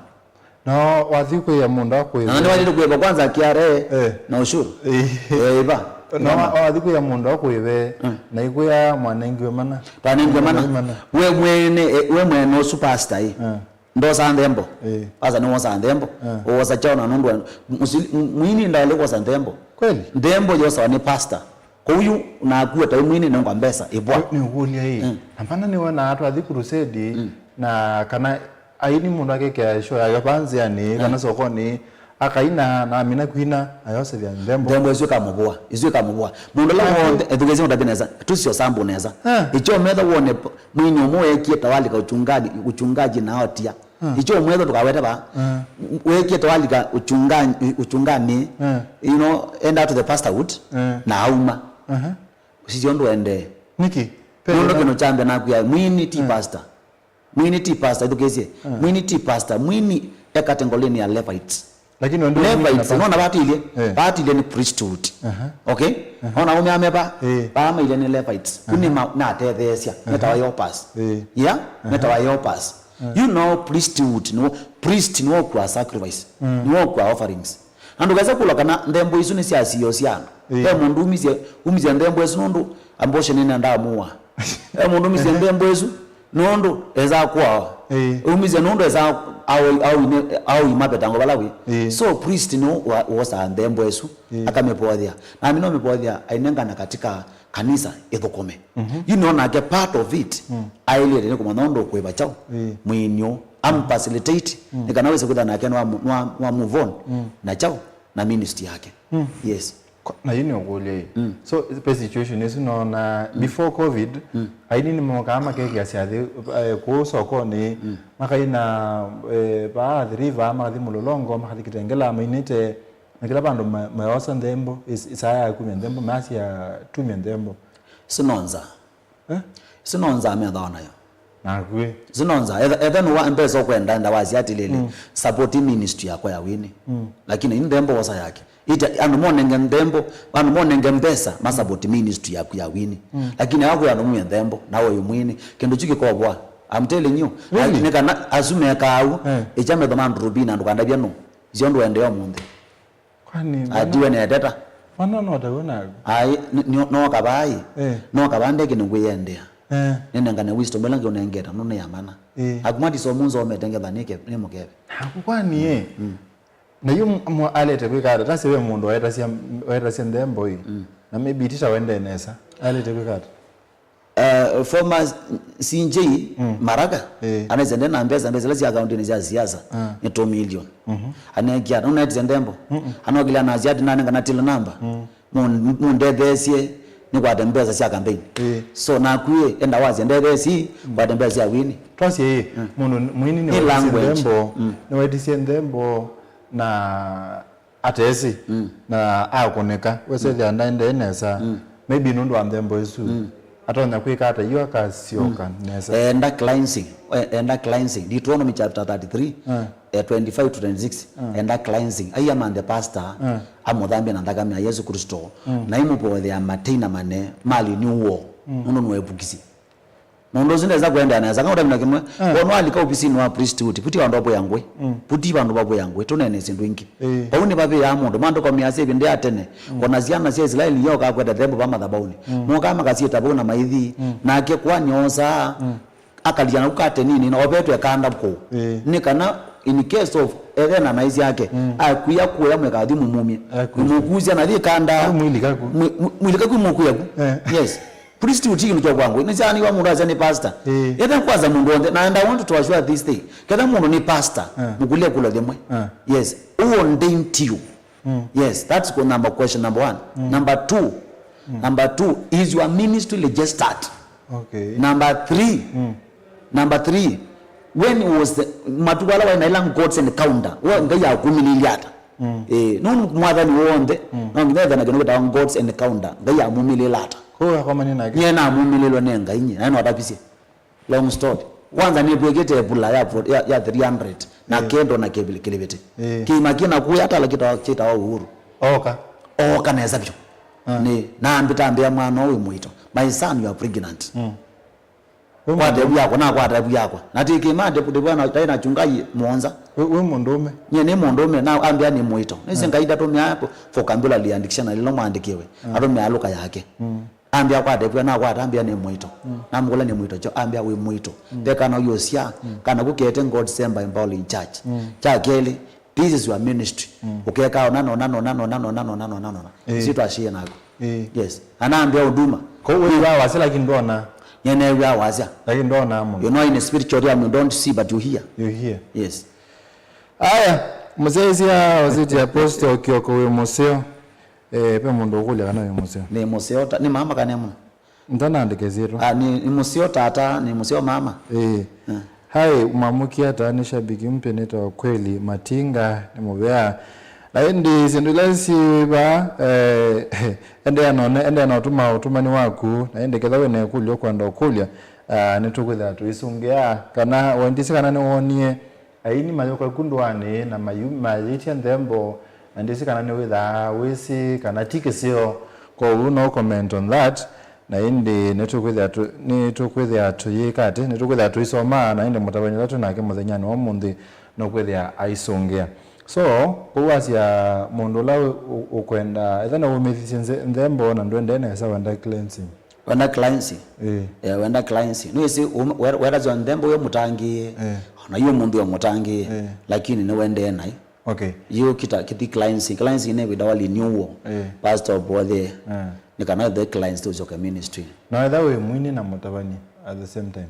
No wathi kwĩa mũndũ akwĩve. Na nĩwaĩlĩte kwĩva kwanza K R A, eh, na ushuru. Eh. Eh, iva. No wathi kwĩa mũndũ akwĩve, mm, na ikwĩa mwanengiwe mana. Twanengiwe mana. Mwanengiwe mana. We mwene, eh, we mwene ũsu pastor, eh. Eh. Ndosa nthembo. Eh. Pastor nĩwosa nthembo. Eh. Wosa chao na nũndũ wa, mũsili-, m-, mwini ndaĩle kwosa nthembo. Kweli? Nthembo yosawa nĩ pastor. Kwoou yu naku ta mwini nengwa mbesa ĩvwa. Nĩ ũkũlya ĩ. Mm. Na mana nĩwonaa twathi crusade, mm, na kana aini mũndũ akekĩa show yake vaa nzĩanĩ, mm, kana sokonĩ, akaina na amina kwina, ayosethya nthembo. Nthembo isu ikamũvũa, isu ikamũvũa. Mũndũ ũla, okay, wonthe, ethukĩĩsye ũtavye nesa, tusisyo sambu nesa. Ah. Ĩkyo metha wone p-, mwini ũmwe weekie tawalika uchungaji, uchungaji na aotia. Ah. Icho mwetho tukawete ba. Ah. Wekite walika uchungani, uchungani. Ah. You know, enda to the pastorhood, ah, na auma. Aha. Usisio ndo ende. Niki? Nũndũ kĩndũ kya mbee nakwĩa, mwini ti, ah, pastor. Mwini ti pastor, ithukĩĩsye. Ah. Mwini ti pastor, mwini e category ya Levites. Lakini wende Levites, unaona vatilie? Eh. Vatilie ni priesthood. Aha. Okay? Ona ume ameva, Eh. vamaile ni Levites. Kuni ma-, natetheesya, metawa helpers. Eh. Yeah? Metawa helpers. You know, priesthood, no, priest no kwa sacrifice. No kwa offerings. Na ndũkesa kũlwa kana nthembo isu nĩ sya sio sya andũ. Eh. Ve mũndũ umisye, umisye nthembo isu nũndũ abortion nĩ ndamuwa. Ve mũndũ umisye nthembo isu nũndũ esa kwao. Eh. Umisye nũndũ esa au, au, au imapetango vala wi. Eh. So priest no wa, wosaa nthembo isu, Eh. akamĩpothea. Na amino mĩpothea ainengana katika kanisa ĩthũkũme. You know, nake part of it, ailĩte nĩ kũmanya ũndũ ũkwĩva kyaũ, Eh. mwĩnyũ, am facilitate, nĩ kana wĩse kwĩtha nake nwa, nwa, nwa move on, na kyaũ, na ministry yake. Yes. Ko-, na yu nĩ ũkũlya ĩ. So, pe situation ĩsu nona, before covid, aini nĩmokaa makekĩa syathĩ, eh, kũũ sokonĩ, makaina, eh, vaa Athi River, makathi Mũlolongo, makathi Kitengela, mainĩte, na kĩla vandũ ma-, mayosa nthembo, is-, isaa ya kumya nthembo, masya tumya nthembo. Sinonza. Eh? Sinonza methawa nayo. Nakwĩ. Sinonza, etha, etha nũwa mbesa ũkwenda, enda wasya atĩlĩlĩ, support ministry yakwa ya wini. Lakini i nthembo wosa yake. Ita, andũ monenge nthembo, andũ monenge mbesa, ma support ministry yaku ya wini. Lakini akwĩ andũ mumye nthembo, na ũyũ mwini. Kĩndũ kyu kĩkovwa. I'm telling you. Really? Nĩ kana asu mekaa au, Eh. ĩkya metho ma ndurubini, andũ kandavya no. Sio ndũ endeo mũnthĩ. Kwani atiwe neteta. Mwana no tawe naku. Ai, ni, ni, no kavai. Eh. No kavande kinu ngwiyendea. Eh. Nene ngane wisdom ila ngiunengeta no ni ya mana. Eh. Akumati so munzo ometengetha nike ni mukeve. Naku kwani eh. Na yu mwa alete kwika ata tasi we mundu wetasya wetasya nthembo ĩ. Na maybe tita wende nesa. Alete kwika ata. Uh, former C J Maraga, Eh. anaweza ende na mbesa, mbesa ila sya akaunti ni sya siasa, ni two million. Anekia, no neti nthembo. Anokila na siati nane kana till number. Mun-, mundethesie ni kwate mbesa sya campaign. Eh. So nakuye enda wazi ndethesie kwate mbesa sya wini. Twasye ĩ, mundu mwini ni Ni wetisye language. Nthembo, ni wetisye nthembo na atesi na akũnĩka wesethĩa ndaendee nesa, maybe nũndũ wa nthembo ĩsu atonya kwĩka ata yu akasyoka nesa. Enda cleansing, e-, enda cleansing. Deuteronomy chapter thirty-three, eh, twenty-five to twenty-six. Enda cleansing. Aiamanthe pastor, amũthambia na nthakame ya Yesu Kristo, na imũvothea matei na mane mali ni uo, nũndũ nĩwepukisye. Maũndũ asu ndesa kũendeea nesa. Kana ũtavina kĩmwe, wona walika ovisinĩ wa priesthood, vuti vandũ vavwĩa ngũĩ. Vuti vandũ vavwĩa ngũĩ, tũneenee syĩndũ ingĩ. Vau nĩvavĩaa mũndũ. Maandĩko measya ĩvinda ya tene, ona syana sya Isilaeli yoka kwete nthembo va mathabaũnĩ. Mokaa makasyĩta vau na maithi, nake kwani oosaa, akalya naku katenini na ovetwe kanda kũu. Nĩ kana in case of ethena naĩ syake, akwia kũya mwĩkathi mũmumye. Akwia. Mũkusya na thi kanda. Mwilika ku. Mwilika ku mũkuya ku. Yes. Priesthood ti kĩndũ kya kwangũ. Nĩsyaanĩwa mũndũ asya nĩ pastor. Ĩĩ. Etha kwanza mũndũ onthe, na and I want to assure this thing. Ketha mũndũ nĩ pastor, mũkũlye kũlwa thimwe. Yes. Who ordained you? Yes, that's number, question number one. Number two, number two, is your ministry registered? Okay. Number three, number three, when was the, matukũ ala waĩ na ila God's encounter, we Ngai akumĩlĩlye ata? Eh, nũndũ mwathani wonthe, no nginya ethe na kĩndũ kĩtawa God's encounter. Ngai amumĩlĩla ata? Kũu akomanie nake. Nyie namumĩlĩlwe nĩ Ngai nyie, na nĩnatavisye. Long story. Kwanza nĩtwĩkĩte ĩvula ya, ya, ya three hundred na kendo na kĩvili-, kĩlivĩtĩ. Eh. Kĩima kĩna kuya tala kĩtawa, kĩtawa Uhuru. Oka. Oka nesa vyũ. Nĩ, nambĩta ambĩa mwana ũyũ wĩ mũito. My son, you are pregnant. Kwata ĩvu yakwa, nakwata ĩvu yakwa. Na ti kĩima ndĩvwana taĩ na chungai mũonza. Wĩ, wĩ mũndũũme? Nyie nĩ mũndũũme, na ambĩa nĩ mũito. Nĩsĩ Ngai ndatũmĩa vocabulary ya dictionary ĩla mwandĩkĩwe. Atũmĩa lũka yake. Ambĩa kwata ĩvu, nakwata, ambĩa nĩ mũito. Namũkũlya nĩ mũito kyo, ambĩa wĩ mũito. Ve kana ũyũsya, kana kũkete God sent by Paul in church. Kya kelĩ, this is your ministry. Ũkeka ona, ona, ona, ona. Eh. Isi twashie naku. Eh. Yes. Anambĩa huduma. Kwa hiyo wewe wasya lakini ndona. Nyene wa wasya. Lakini ndona mũno. You know, in a spiritual realm, you don't see but you hear. You hear. Yes. Aya, mũsyaĩĩsya Ositi Apostle Kioko wĩ mũseo. Eh, ve mũndũ ũkũlya kana wĩ mũseo? Nĩ mũseo ta, nĩ mama kana nĩ mũno? Ntanandĩke syĩtwa. Ah, nĩ, nĩ mũseo tata, nĩ mũseo mama. Eh. Eh. Hai, mamũkia ta nĩ shabiki mpya nĩtawa Kweli Matinga, nĩ mũvea. Na ĩndĩ syĩndũ ila syĩ vaa, eh, endeea none, endeea na ũtuma ũtumani waku, na ĩndĩ ketha wĩ na ĩkũlyo ũkwenda ũkũlya, ah, nĩtũkwĩthĩa tũisũngĩa, kana wendisye kana nĩwonie Aini mayũka ku ndũanĩ na mayu-, mayĩtya nthembo, na ndĩsĩ kana nĩwĩthaa wĩsĩ kana ti kĩseo. Kwoou no comment on that. Na ĩndĩ nĩtũkwĩthĩa tũ-, nĩtũkwĩthĩa tũyĩka atĩ, nĩtũkwĩthĩa tũisomaa, na ĩndĩ mũtavany'a ũla twĩ nake mũthenyanĩ wa ũmũnthĩ nũkwĩthĩa aisũngĩa. So, kwoou wasya mũndũ ũla ũ-, ũ-, ũkwenda, ethĩwa nĩwũmĩthisye nze-, nthembo na ndwendee nesa, wenda cleansing. Wenda cleansing. Ĩĩ. Yeah, wenda cleansing. Nĩwĩsĩ um-, we-, wenda syo nthembo yo mũtangĩĩe. Ĩĩ. Ona yo mũndũ yo mũtangĩĩe. Ĩĩ. Lakini nĩwendee naĩ. Okay. Yu kita kithi cleansing. Cleansing nĩ ĩvinda wa renewal. Ĩĩ. Pastor Obote. Ĩĩ. Nĩ kana the cleansed ũsyoke ministry. Na etha wĩ mwini na mũtavany'a at the same time.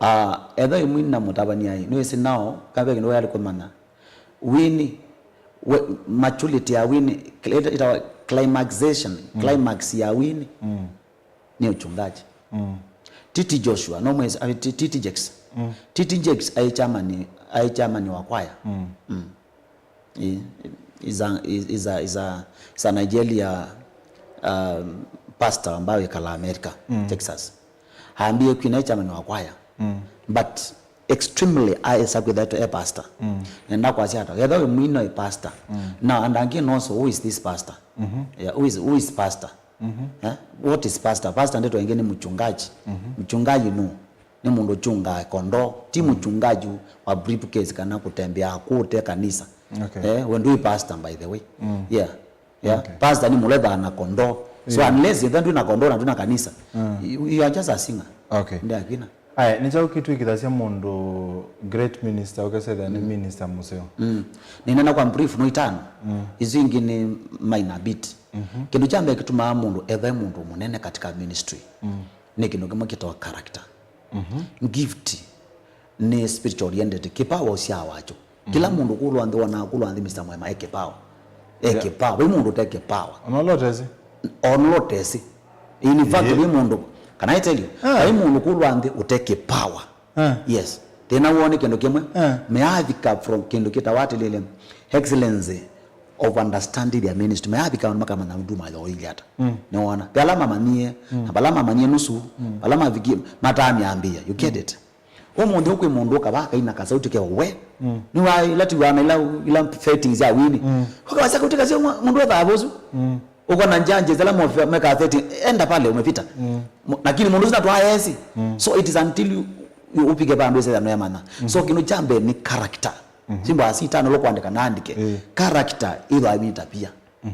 Ah, etha wĩ mwini na mũtavany'a ĩ, nĩwĩsĩ nao, kave kĩndũ wayali kũmanya. Wini, we, maturity ya wini, ita, ita climaxation, climax ya wini. Mm. Nĩ uchungaji. Mm. T T Joshua, no mwezi, I mean, T-, T T Jakes. Mm. T T Jakes aĩ chairman, aĩ chairman wa kwaya. Mm. Mm. He, he's a, he's a, he's a, he's a Nigeria, um, pastor ambaye wĩkalaa America, mm, Texas. Ambie kwina chairman wa kwaya. Mm. But extremely aesa kwĩthĩwa e pastor. Mm. Nenda kwasya ata, etha wĩ mwini na wĩ pastor. Mm. Now, and again also, who is this pastor? Mm-hmm. Yeah, who is, who is pastor? Mhm. Eh? What is pastor? Pastor ndeto ĩngĩ nĩ mchungaji. Mhm. Mchungaji nũ? Nĩ mũndũ ũchungaa kondoo, ti, mm, mchungaji wa briefcase kana kũtembea kũte kanisa. Okay. Eh, we ndwĩ pastor, by the way. Mm. Yeah. Yeah. Okay. Pastor nĩ mũlethaa na kondoo. So, yeah, unless ethwa ndwĩ na kondoo na ndwĩ na kanisa, mm, you, you are just a singer. Okay. Ndakina. Aya, nĩ kyaũ kĩtw'ĩkĩthasya mũndũ great minister ũkesethĩa nĩ, mm, minister mũseo? Mm. Nĩnena kwa brief no itano. Mm. Isu ingĩ nĩ minor bit. Mhm. Kĩndũ kya mbee kĩtumaa mũndũ ethwe mũndũ mũnene katika ministry, mm, nĩ kĩndũ kĩmwe kĩtawa character. Mhm. Gift nĩ spiritual oriented, kĩpawa ũsyaa wakyo. Kĩla, mhm, mũndũ kũlwa nthĩ wonaa kũlwa nthĩ Mister Mwema e kĩpawa. E, yeah, kĩpawa. Vai mũndũ ũte kĩpawa. Ona ũla ũtesĩ. Ona ũla ũtesĩ. In fact, yeah, vai mũndũ, can I tell you? Ah. Vai mũndũ kũlwa nthĩ ũte kĩpawa. Ah. Yes. Thĩna woo nĩ kĩndũ kĩmwe. Ah. Meavika from kĩndũ kĩtawa atĩlĩlĩ, excellency of understanding their ministry. Meavika makamanya nduma yoilyĩ ata. Mm. Nĩwona? Ve ala mamanyie, mm, na vala mamanyie nusu, mm, vala mavikie, matamyambĩĩa. You get, mm, it? Ũmũnthĩ ũkwĩ mũndũ ũkavaa kaina kasauti ke we. Mm. Nĩwa ila tiwana ila, ila settings ya wini. Mm. Ũkavasya kauti kasyo mwa-, mũndũ ethaa vosu. Mm. Uko na judges ala mofe-, meka setting, enda pale umepita. Mm. Mu-, lakini mũndũ ũsu natwaesi. Mm. So it is until you, you upige vandu ese ya noya mana. Mm. So kĩndũ kya mbee nĩ character. Mm-hmm. Simba asita no kwandika naandike. Eh. Character ĩthwa ni tabia. Mhm.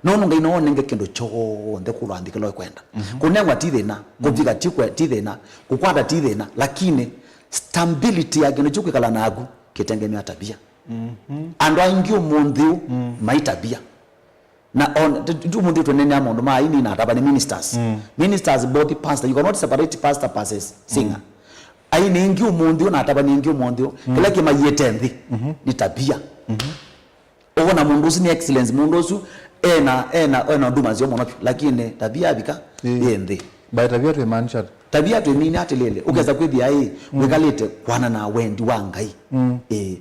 Nũndũ Ngai no ũnenge kĩndũ kyonthe kũlwa nthĩ kĩla ũkwenda. Mhm. Kũnengwa ti thĩna, mhm, kũvika ti kwe-, ti thĩna, kũkwata ti thĩna, lakini stability ya kĩndũ kyu kwĩkala naku kĩtengemea tabia. Mhm. Andũ aingĩ ũmũnthĩ ũũ, mm, mai tabia. Na on, tu, tu, ũmũnthĩ tũnenea maũndũ ma aini na atavany'a, ministers. Mm. Ministers, both pastor, you cannot separate pastor versus singer. Mm. Aini aingĩ ũmũnthĩ ũũ na atavany'a aingĩ ũmũnthĩ ũũ, mm, kĩla kĩmaiĩte nthĩ, mhm, nĩ tabia. Mhm. Ũwona mũndũ ũsu nĩ excellence, mũndũ ũsu ena, ena, ena huduma nzeo mũno vyũ, lakini tabia yavika, ĩĩ, yĩ nthĩ. By tabia twĩmaanisha ata? Tabia twĩmina atĩlĩlĩ, ũkesa kwĩthĩa ĩ, mm, wĩkalĩte kwana na wendi wa Ngai. Mm. Ĩĩ,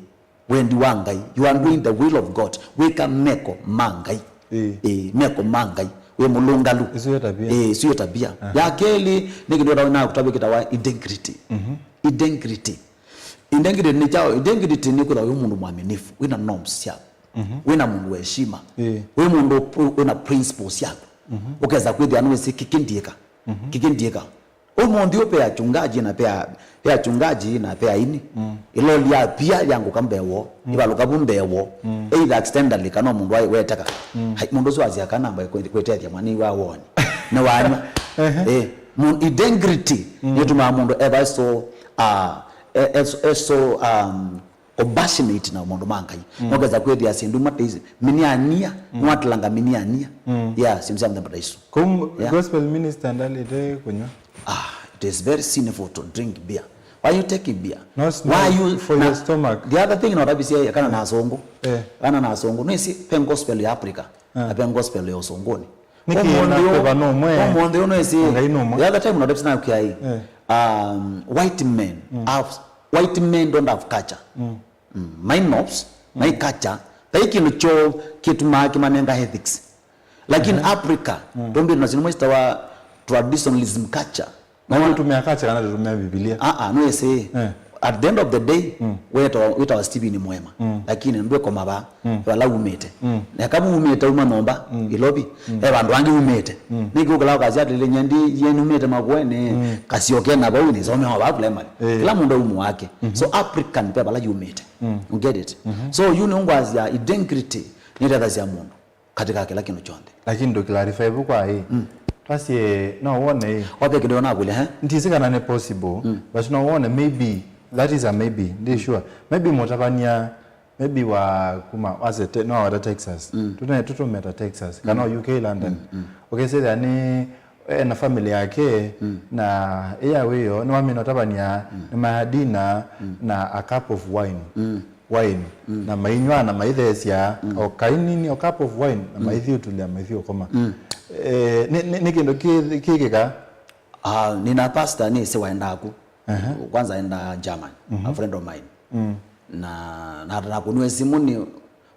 wendi wa Ngai. You are doing the will of God. Wĩka meko ma Ngai. Ĩĩ. Ĩĩ, meko ma Ngai. Wĩ mũlũngalu. Ĩsu yo tabia. Ĩĩ, ĩsu yo tabia. Aha. Ya kelĩ, nĩ kĩndũ na kũtavya kĩtawa integrity. Mhm. Integrity. Integrity nĩ kyaũ? Integrity nĩ kwĩthwa wĩ mũndũ mwaminifu, wĩna norms syaku, mhm, wĩna mũndũ wa heshima, ĩĩ, wĩ mũndũ ũ-, wĩna principles syaku. Mhm. Ũkesa kwĩthĩa nĩwĩsĩ kĩkĩ ndiĩka, mhm, kĩkĩ ndiĩka. Ũmũnthĩ ũũ ve achungaji na ve a-, ve achungaji na ve aini. Mm. Ĩloli ya pia yangũka mbee woo, mm, ĩvalũka vu mbee woo. Mm. Either accidentally kana mũndũ aĩ weteka. Mm. Hai, mũndũ ũsu asya kana mbae kwĩ-, kwĩtethya mwana wa woni. Nĩ wanywa. Ehe. Eh, mu-, integrity, mm, nĩtumaa mũndũ eva so, uh, e-, e-, e-, so, um, compassionate na maũndũ ma Ngai. Mm. Nokesa kwĩthĩa syĩndũ imwe ta ici, miniania, mm, nwatilanga miniania. Mm. Yeah, syĩndũ sya mũthemba ta isu. Kum, yeah, gospel minister ndalĩte kũnywa. Ah, it is very sinful to drink beer. Why you taking beer? No, it's not. Why you, for na, your stomach. The other thing, no, tabisie kana na asũngũ. Eh. Kana na asũngũ. No isi pen gospel ya Africa. Ah. Na pen gospel ya ũsũngũnĩ. Nĩkĩ ũmũnthĩ ũũ, nakwĩva nũmwe, ũmũnthĩ ũũ nĩsĩ, Ngai nũmwe. The other time notepsi nakwĩa ĩ, eh, um, white men, mm, have, white men don't have culture. Mm. Mm, my norms, mm, my culture, vai kĩndũ kyoo kĩtumaa kĩmanenga ethics. Lakini, mhm, Africa, mm, tũmbĩte na syĩndũ imwe syĩtawa traditionalism culture. Na nĩtũtũmĩa culture kana tũtũmĩa Bibilia? Ah, ah, no ĩsĩ. Eh. At the end of the day, mm, wĩtawa, wĩtawa Steven Mwema. Mm. Lakini ndwĩkoma vaa, mm, vala umĩte. Mm. Na kama umĩte uma nyũmba, mm, Ilovi, mm, e vandũ angĩ umĩte. Mm. Nĩkĩ ũkĩla ũkasya atĩlĩ, "Nyie ndi, nyie numĩte Makueni, mm, kasyoke na vau nĩsome wa vaa primary." Eh. Kĩla mũndũ aumu wake. Mm-hmm. So African pe vala yumĩte. Mm. You get it? Mm-hmm. So yu nĩũngwasya integrity nĩtethasya mũndũ katika kĩla kĩndũ kyonthe. Lakini ndũclarify vu kwa ĩ. Mm. Twasye, no wone ĩ. Ope kĩndũ nakũlya, eh? Ndisi kana nĩ possible, mm, but no wone maybe, that is a maybe, ndi sure. Maybe mũtavany'a, maybe wa kuma, wase te, no wata Texas. Mm. Tũne, tũtũmeta Texas, kana, mm, U K London. Mm, mm. Ũkesethĩa nĩ, ena family yake, mm, na ĩya wĩyo, nĩwamina ũtavany'a, mm, nĩmayadina, mm, na a cup of wine. Mm. Wine, mm, na mainyw'a na maitheesya, mm, o kainini, o cup of wine, na, mm, maithiũtũlya, maithiũkoma. Mm. Eh, nĩ, nĩ, nĩ kĩndũ kĩ, kĩkĩka? Ah, nina pastor nĩsĩ waendaa ku. Aha. Kwanza aendaa German, mhm, a friend of mine. Mm. Na, na, na kũnw'a simũ nĩ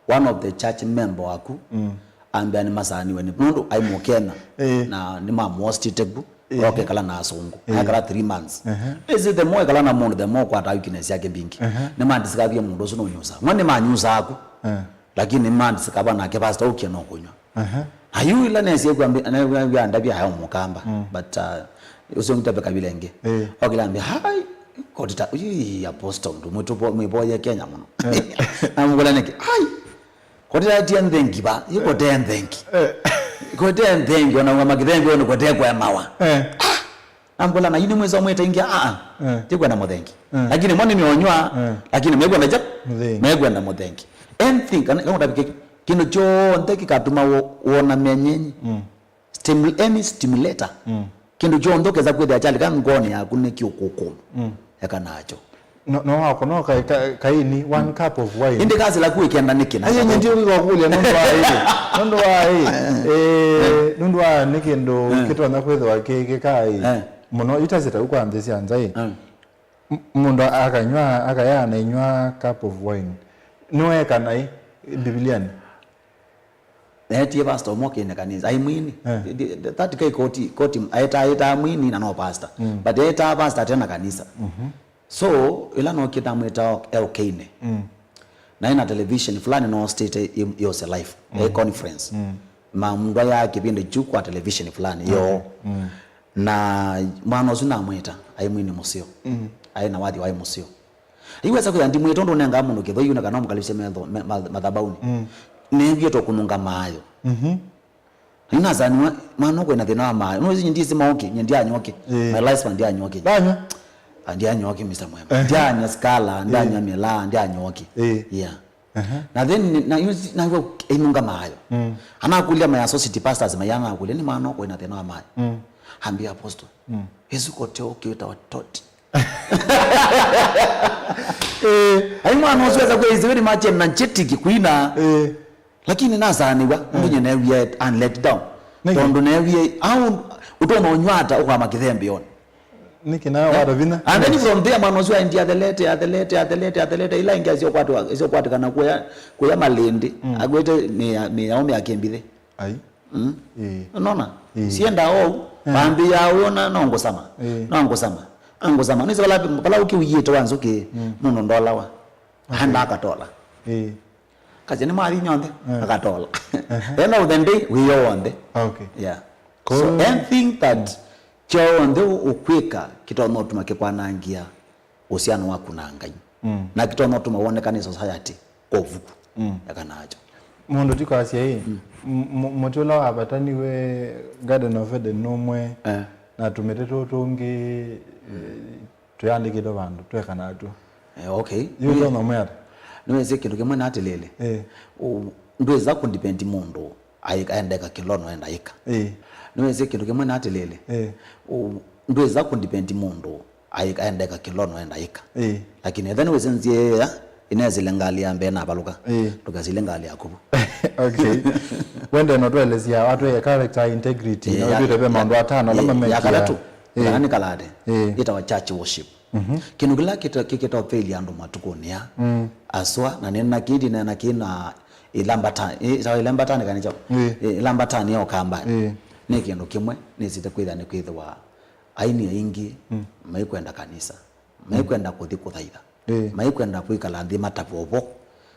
one of the church member waku, mm, ambĩa nĩmasaaniwe nĩ, nũndũ aĩ Mũkenya, eh, na nĩmamũhostĩte ku. Eh. Okekala na asũngũ. Eh. Akala three months. Ehe. Ĩsĩ the more ekala na mũndũ, the more kwata weakness yake mbingĩ. Ehe. Nĩmandisikathie mũndũ ũsu nũnyusaa. Mwa nĩmanyusaa aku. Eh. Lakini nĩmandisikava nake pastor ũkie no kũnywa. Ehe. Na yu ila nesie kwambia ndavya hayo mũkamba. Mm. But, uh, ũcio ngitaveka vile nge. Eh. Okila ambia, "Hai, kotita, ui, apostle, ndũ mwitu mwiboye Kenya mũno." Eh. Namũkũla nĩkĩ? Hai. Kote atia nthengi va, ikote nthengi. Eh. Kote nthengi, ona ngoma kithengi, ona kote kwa mawa. Eh. Ah! Nambola na yini mweza mweta ingia, ah, ah. Eh. Tikwenda muthengi. Eh. Lakini mwana ni onywa, eh, lakini mekwenda ja? Muthengi. Mekwenda muthengi. Anything, kana, kana tabike, kino chonthe kikatuma wo-, wona menyenyi. Mm. Stimul-, any stimulator. Mm. Kĩndũ kyonthe ũkesa kwĩthĩa kyalika ngoonĩ yaku nĩ kĩũkũkũ. Mm. Eka nakyo. No, no wako, no ka-, ka-, kaini, one cup of wine. Ĩndĩ kasila kuĩkenda nĩkĩ na aye nyindi ũkũlya nũndũ wa ĩ. Nũndũ wa ĩ. Eh, nũndũ wa nĩ kĩndũ kĩtonya kwĩthĩwa kĩ, kĩkai. Eh. Mũno itasĩta kwa nthĩ sya nza ĩ. Eh. M-, mũndũ akanywa, akaya anainywa cup of wine. Nĩweka naĩ Biblia-nĩ? Neetie pastor ũmwe ũkĩne kanisa. Ai mwini. Eh. That guy koti, koti, aeta, aeta mwini na no pastor. Mm. But aeta pastor atena kanisa. Mhm. So, ila no kita mwita e ũkĩne. Mm. Na ina television fulani no state yose live. Mm. E conference. Mm. Ma mndwa ya kipindi chu kwa television fulani. Yo. Mm. Na mwana ũsu namwĩta, aĩ mwini mũseo. Mm. Aĩ na wathi waĩ mũseo. Iwesa kwĩtha ndimwĩta ũndũ ũnengaa mũndũ kĩthoi na kana ũmũkalĩsye metho, me-, ma-, mathabaunĩ. Mm. Nĩw'ĩtwe kũnunga maayo. Mhm. Nĩnasaniwa, mwana ũkwĩ na thĩna wa maayo. Nũĩsĩ nyie ndisi maũkĩ, nyie ndianyoke. Eh. My lifespan ndianyoke. Ndanywa? Ah, ndianyoke, Mister Mwema. Eh. Ndianywa skala, ndianywa, eh, mĩlaa, ndianyoke. Eh. Yeah. Aha. Na then ni-, na yu-, na yu inunga maayo. Mm. Anakũlya my associate pastors mayana akũlya nĩ mwana ũkwĩ na thĩna wa maayo. Mm. Ambia apostle. Mm. Yesu kote ũkĩta watoti. Eh. Ai mwana ũsu esa kwĩ is very much energetic kuina. Eh. Lakini nasaaniwa, mm, ndu nyene we and let down. Nĩkĩ? Tondũ newie au ũtona ũnywata ũkwama kĩthembeoni. Nĩkĩ nawe wata vinya? And then from there, mwana ũsu aendie athelete, athelete, athelete, athelete. Ila ingĩ asyokwatwa-, asyokwatĩkana kuya, kuya malĩndĩ. Mm. Agwĩte mĩa-, mĩao mĩake mbithĩ. Ai. Mm. Ĩĩ. Nona? Ĩĩ. Sienda ou, ĩĩ, pambĩ ya ũyona no ngũsama. Ĩĩ. No ngũsama. Angũsama. Nĩsĩ vala, vala ũkĩ ũiĩte wa nzũkĩ, mm, mũndũ ndolawa. Okay. Handa akatola. Ĩĩ. Kasya nĩ mwathi nyonthe, eh, akatola. Ehe. End of the day, wĩyo wonthe. Okay. Yeah. So, cool. Anything that kyonthe ũkwĩka kĩtonya ũtuma kĩkwanangia ũsiano waku na Ngai. Mm. Na kĩtonya ũtuma wonekane society kwa ũvuku. Mm. Eka nakyo. Mũndũ ti kwasya ĩ, mm, m-, m-, mũtĩ ũla wavataniwe Garden of Eden nũmwe, eh, na tũmĩtĩ tũũ tũngĩ, eh, twĩandĩkĩtwe vandũ, twekana tw'o. Eh, okay. Yu nĩ-, ũtonya ũmwĩa ata? Nĩwĩsĩ kĩndũ kĩmwe na atĩlĩlĩ. Eh. U-, ndwĩsa kũdepend mũndũ aĩ-, aendeka kĩlono enda ĩka. Eh. Nĩwĩsĩ kĩndũ kĩmwe na atĩlĩlĩ. Eh. U-, ndwĩsa kũdepend mũndũ aĩ-, aendeka kĩlono enda ĩka. Eh. Lakini etha nĩwĩsĩ nzĩa ĩya, ĩnesĩle ngalĩ ya mbee navalũka. Eh. Ndũkesĩle ngalĩ ya kũvu. Okay. Wende no twelesya, watwĩe character integrity, eh, no ya-, twĩte ve ya-, maũndũ atano, eh, ala ya mamekia. Katatũ, eh, kana nĩ kalate, eh, yĩtawa church worship. Mhm. Kĩndũ kĩla kĩta-, kĩkĩta ũthĩlia andũ matukũnĩ aa. Mm. Aswa, na nena kĩndi, nena kĩna ĩlambatani, ĩ, sawa, ĩlambatani kana kyaũ? Eh. Eh, ĩlambatani ya ũkamba. Eh. Nĩ kĩndũ kĩmwe, nĩsĩte kwĩtha nĩ kwĩthĩwa aini aingĩ, mm, maikwenda kanisa. maikwenda kũthi kũthaitha, ĩĩ, maikwenda kwĩkala nthĩ matavwa ũvo,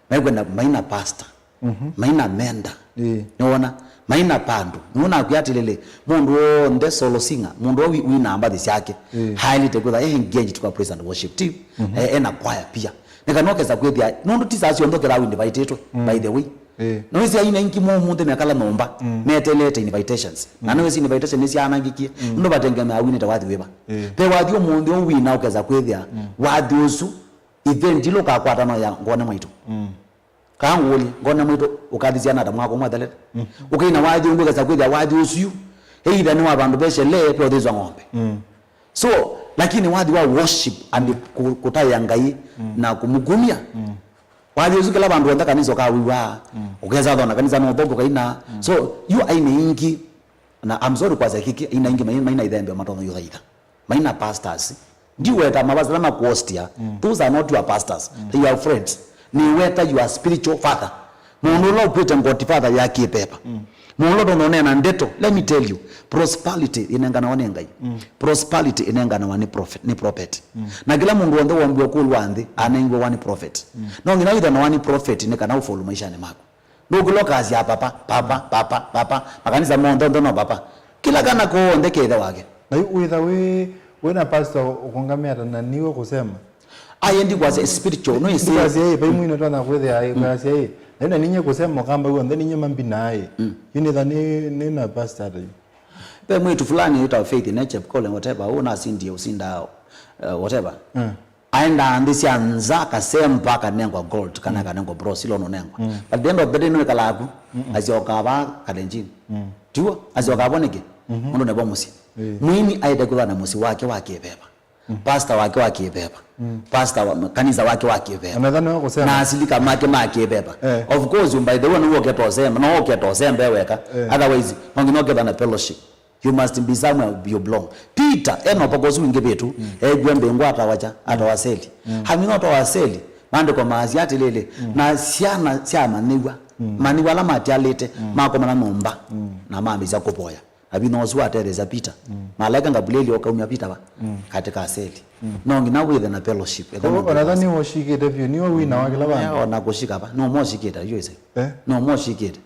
maikwenda maina pastor, mhm, maina menda. Ĩĩ. Nĩwona? Maina pandũ. Nĩwona akwĩa atĩlĩlĩ, mũndũ w'onthe solo singer, mũndũ ũyũ wi-, wina mbathi syake, ĩĩ, haĩlĩte kwĩtha e engaged kwa praise and worship team, mhm, e, ena kwaya pia. Nĩ kana ũkesa kwĩthĩa, nũndũ ti saa syonthe ũkethaa ũinvitĩtwe, mm, by the way. Ĩĩ. Nĩwĩsĩ aini aingĩ mo ũmũnthĩ mekala nyũmba, mm, meteelete invitations. Na, mm, nĩwĩsĩ invitation nĩsyaanangĩkie, mm, nũndũ vatengemea winĩte wathi wĩva. Ĩĩ. Ve wathi ũmũnthĩ ũũ wina ũkesa kwĩthĩa, mm, wathi ũsu, event ila ũkakwata no ya ngone mwaitũ. Mm. Kaa ngũlye, ngone mwaitũ ũkathi syana ata mwaka ũmwe athelete? Mm. Ũkaina wathi ũngĩ ũkesa kwĩthĩa wathi ũsu yu, either nĩ wa vandũ ve shelee, ve ũthĩnzwa ng'ombe. Mm. So, lakini wathi wa worship and, mm, ku-, kũtaĩa Ngai, mm, na kũmũkumya, mm, wathi ũsu kĩla vandũ onthe kanisa ũkawĩw'a, mm, ũkesa thona kanisa no ũthongo kaina. Mm. So, yu aini aingĩ, na I'm sorry kwasya kĩkĩ, aini aingĩ mai-, maina ithembeo matonya yũthaitha. Maina pastors. Ndiweta mavasi ala makuostia. Mm. Those are not your pastors. Mm. They are your friends. Nĩweta your spiritual father. Mũndũ ũla ũkwĩte ngoti father ya kĩpepa. Mm. Mũndũ ũla ũtonya ũneena ndeto. Let me tell you, prosperity ĩnenganawa nĩ Ngai. Mm. Prosperity ĩnenganawa nĩ prophet, nĩ prophet. Mm. Na kĩla mũndũ w'onthe wombiwe kũlwa nthĩ, anengiwe one prophet. Mm. No nginya wĩthwe na one prophet nĩ kana ũfaulu maishani maku. Ndũkĩla ũkasya papa, papa, papa, papa. Makanisa monthe onthe no papa. Kĩla kana konthe ke ĩthe wake. Na yu wĩtha wĩ, wĩ na pastor ũkũngamĩa ata na niwe kũsema? Aye ndikwasya spiritual, no ĩsĩ. Ndikwasya ĩ, vai mwine twana kwĩthĩa ĩ, kwasya ĩ. Na yu na ninye kũsema ũkamba w'onthe ninye mambinaa ĩ. Mm. Yu nĩtha nĩ, nĩ na pastor ata yu? Ve mwĩtu fulani wĩtawa Faith Nechep Kole, whatever, ũũ nasindie ũsindaa, uh, whatever. Mm. Aendaa nthĩ sya nza, akasemba, akanengwa gold, kana, mm, akanengwa bronze, ila ũnũnengwa. Mm. But at the end of the day, nĩwĩkalaa ku, mm-mm, asyokaa vaa Kalenjin. Mm. Tiw'o? Asyokaa vo nĩkĩ? Mm-hmm. Nũndũ nĩvo mũsyĩ. Eh. Mwini aĩte kwĩthwa na mũsyĩ wake wa kĩveva. Mm. Pastor wake wa kĩveva. Mm. Pastor wa kanisa wake wa kĩveva. Another nĩwe kũsema. Na asilika make ma kĩveva. Eh. Of course, by the way, nĩwe ũketa ũsemba, no ũketa ũsemba weka. Eh. Otherwise, no nginya ũketha na fellowship. You must be somewhere you belong. Peter, ena ũthoko ũsu wingĩvĩtu, mm, eew'e mbĩngũ atawa kya, atawa Seli. Mm. Hamina ũtawa Seli, maandĩko maasya atĩlĩlĩ, mm, na syana syamanyĩw'a, mm, manyĩw'a ala matialĩte, mm, makomana nyũmba, mm, na mambĩĩsya kũvoya. Na vinya ũsu watetheesya Peter. Mm. Malaika Gabrieli ũkaumya Peter va? Mm. Katĩ ka Seli. Mm. No nginya wĩthe na fellowship. Ethĩwa nũndũ ona tha nĩwoshikĩte vyũ, nĩwe wina wa kĩla vandũ. Eh, ona kũshika va? No moshikĩte, yu ĩsĩ. Eh? No moshikĩte.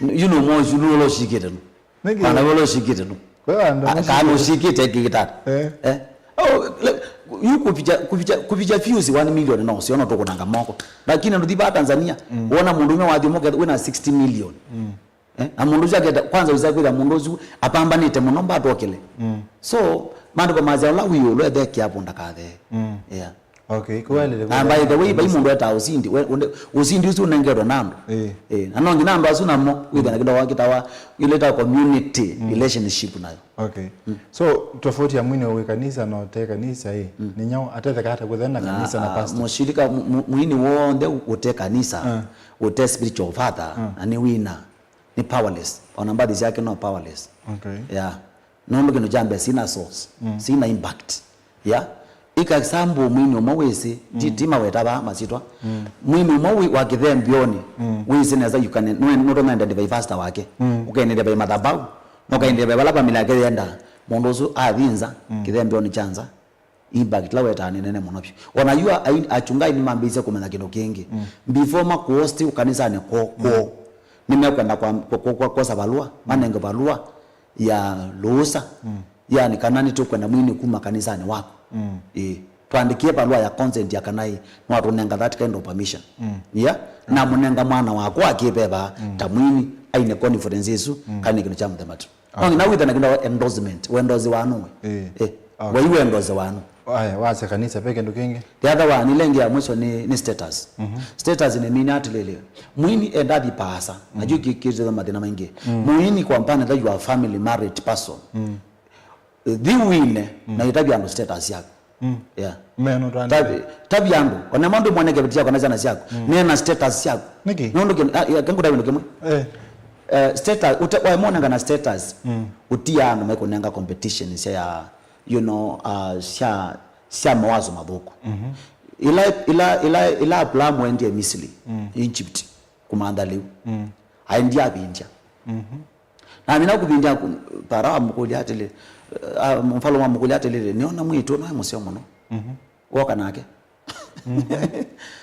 Yu no moshi, nũlo shikĩte no. Nĩkĩ? Kana wolo shikĩte no. Kwa hiyo andũ kana ũshikĩte kĩgitata. Eh. Eh? Oh, le-, yu kupicha, kupicha, kupicha views one million no sio no tũkũnanga moko. Lakini nduthi ba Tanzania, mm, wona mũndũ ũmwe wathi mũke wĩna sixty million. Mm. Eh? Na mũndũ ũcio aketa, kwanza ũsa kwĩra mũndũ ũcio apambanĩte mũno mbatokele. Mm. So, maandĩko masya ũla wĩ ĩũlũ ethekea vo ndakathee. Mm. Yeah. Okay, kwelele. Na by the way, vai mũndũ etaa ũsindi, we, ũnde-, ũsindi ũsu ũnengetwe na andũ. Eh. Eh, na no nginya andũ asu namo, wĩthĩa na kĩndũ kĩtawa, ileta community, mm, relationship nayo. Okay. Mm. So, tofauti ya mwini wĩ kanisa na ũte kanisa, eh, mm, nĩ nyaũ atetheka ata kwĩthĩa na kanisa na, ah, pastor? Mũshirika, mu-, mu-, mwini w'onthe ũte kanisa, ah, ũte spiritual father, ah, na nĩ wina, nĩ powerless. Ona mbathi syake no powerless. Okay. Yeah. Nũndũ kĩndũ kya mbee, sina source, mm, sina impact. Yeah? Ika sample mwini ũmwe wĩsĩ, mm, ti, ti maweta vaa masitwa. Mm. Mwini ũmwe wĩ, wa kĩthembeonĩ, mm, wĩsĩ nesa you can, nũ-, nũtonya identify pastor wake. Mm. Ũkaendeea vai mathabau, na ũkaendeea vai vala family yake yenda. Mũndũ ũsu athi nza, mm, kĩthembeonĩ kya nza. Impact la wetaa nĩ nene mũno vyũ. Ona yu a-, ai-, achungai nĩmambĩĩsye kũmanya kĩndũ kĩngĩ. Mm. Before makuhost kanisanĩ kwoo, mm, kwoo, nĩmekwenda kwa, kwa, kwa, kwa, kwosa valũa, mm, manenge valũa ya lũũsa. Mm. Yani kana nĩtũkwenda mwini kuma kanisanĩ waku. Mm. Ĩĩ. Twandĩkie valũa ya consent ya kana ĩ, mwatũnenga that kind of permission. Mm. Yeah? Na mũnenga mwana wakwa akĩveva, mm, ta mwini, aine conference ĩsu, mm, kana nĩ kĩndũ kya mũthemba tu. No nginya wĩthe na kĩndũ endorsement, wendosewa nũwe. Eh. Eh. Okay. Wai wendosewa nũ? Aya, wasya kanisa, ve kĩndũ kĩngĩ? The other one, ile ĩngĩ ya mwisho nĩ, nĩ status. Mhm. Status nĩ mean atĩlĩlĩ. Mwini endathi paasa. Mm. Na juu kĩkĩtĩtha mathĩna maingĩ. Mm. Mwini kwa mfano, that you are family married person. Mm. Thi wine, mm, na ĩtavya andũ status yaku. Mm. Yeah. Meno tani. Tavi, tavi andũ. Ona mũndũ mwene kĩveti chako na syana syaku. Mm. Nena status syaku. Nĩkĩ? Nũndũ kĩ, ah, yeah, kĩngũtavya kĩmwe. Eh. Eh, status, ũte, wae monanga na status. Mm. Ũtia andũ mekũnenga competition sya ya, you know, uh, sya, sya mawazo mathũku. Mhm. Ila, ila, ila, ila Abraham wendie Misri, mm, Egypt, kũmantha lĩu. Mm. Aendie avindya. Mhm. Na amina kũvindya ku-, Farao amũkũlya atĩlĩ, ah, mfalume amũkũlya atĩlĩlĩ, "Nĩona mwĩĩtu ũno e mũseo mũno." Mhm. Woka nake.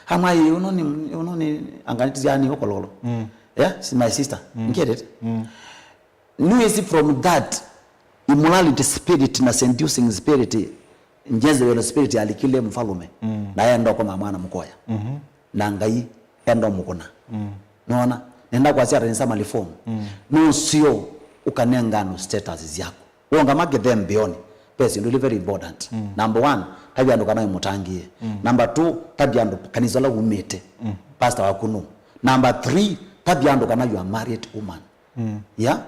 Amwai, uno ni, uno ni anganiti yani okololo. Yeah, she's my sister. Get it? Nĩwĩsĩ from that immorality spirit na seducing spirit, Jezebel spirit alikile mfalume, na enda ũkoma mwana mũkoya. Na Ngai enda ũmũkũna. Nona? Nenda kwasya ata nĩ summary form. Nũseo ũkanenga andũ status syaku. Wonga makethe mbeoni. Ve syĩndũ ilĩ very important. Number one, tavya andũ kana wĩmũtangĩĩe. Number two, tavya andũ kanisa ũla wumĩte. Pastor waku nũ? Number three, tavya andũ kana you are married woman. Yeah?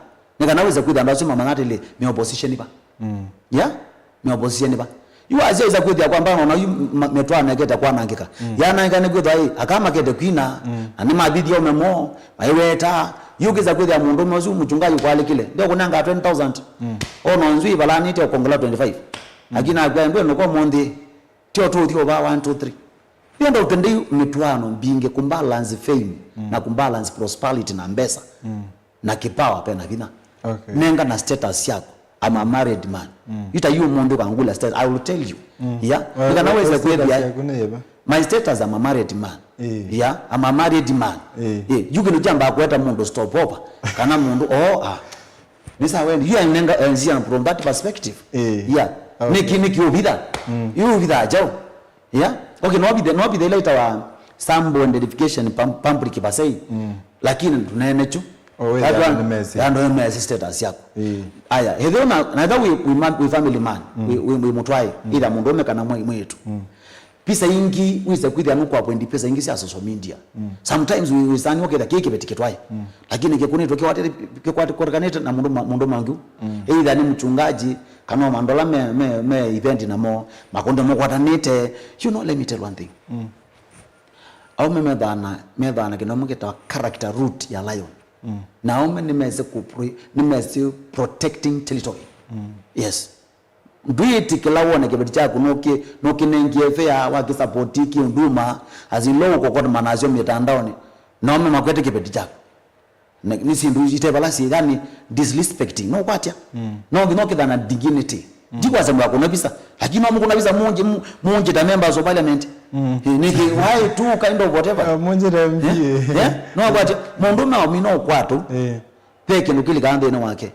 Nĩ kana wĩse kwĩthĩa andũ asu mamanya atĩlĩ, me opposition va. Yeah? Me opposition va. Yu asya wĩse kwĩthĩa kwa mbana ona yu ma- metwanekete kwanangĩka. Yanangĩka nĩ kwĩthwa ĩ, aka makete kwina, na nĩ mavithia ũme moo, maiweta. Yu kĩsa kwĩthĩa mũndũ ũme ũsu mũchungaji kwalĩkile, ndio kũnenga twenty thousand. Ona nzwi ivalanĩte ũkongola twenty-five. Lakini akwĩa ndwe nũko mũnthĩ, tio tũthi ũva one, two, three. Ndio ũtendei mĩtwaano mbingĩ kumbalance fame na kumbalance prosperity na mbesa. Na kipawa pena vinya. Okay. Nenga na status yako. I'm a married man. Ita yu mũndũ kangula status. I will tell you. Yeah. Well, nĩ kana well, wĩse status kwĩthĩa yaku nĩ yĩva? My status, I'm a married man. Eh. Yeah, I'm a married man. Eh. Eh, yu kĩndũ kyamba kweta mũndũ stop over. Kana mũndũ, oh, ah. Nĩ sawa, you are nenga, eh, see from that perspective. Eh. Yeah. Okay. Nĩkĩ, nĩkĩ ũvitha? Yu ũvitha ajaũ. Yeah. Okay, no be the, no be the later wa sample identification pam- public basei. Lakini tunaene chu. Oh, wĩthĩa andũ nĩmesĩ. Andũ nĩmesĩ status yako. Ĩĩ. Aya, ethĩwa na, na ethĩwa wĩ, wĩ, ma- wĩ family man, wĩ, wĩ, wĩ mũtwae, either mũndũũme kana mwĩ- mwĩĩtu. Pisa ingi wĩse kwĩthĩa nũkũ appoint pisa ingi sya social media. Sometimes wĩ, wĩsani ũketha kĩĩ kĩveti kĩtwae. Lakini kĩkunĩtwe kĩkwatĩkanĩte na mũndũ ma- mũndũ mangiu. Either nĩ mchungaji, kana o mandola me, me, me event namo, makunde mokwatanĩte. You know, let me tell one thing. Aume methana, methana kĩndũ kĩmwe kĩtawa character root ya lion. Na aume nĩmesĩ ku- nĩmesĩ protecting territory. Yes. Ndwĩtĩkĩla wone kĩveti kyaku nũkĩ- nũkĩnengie fea wakĩsapoti kĩunduma, as in lo ũkokotoma nasyo mĩtandaonĩ. Na aume makwete kĩveti kyaku. Na nĩ syĩndũ ite vala syĩ, yani, disrespecting. No kwatya? No nginya ũkĩthana dignity. Ndikwasya mũkakũna visa, lakini no mũkũna visa mũnji- mu- mũnjĩta members of parliament. Eh, nĩkĩ, why two kind of whatever? Eh, mũnjĩta M P A. Eh? Eh? No kwatya? Mũndũ maomi no kwatũ. Eh. Ve kĩndũ kĩlikaa nthĩnĩ wake.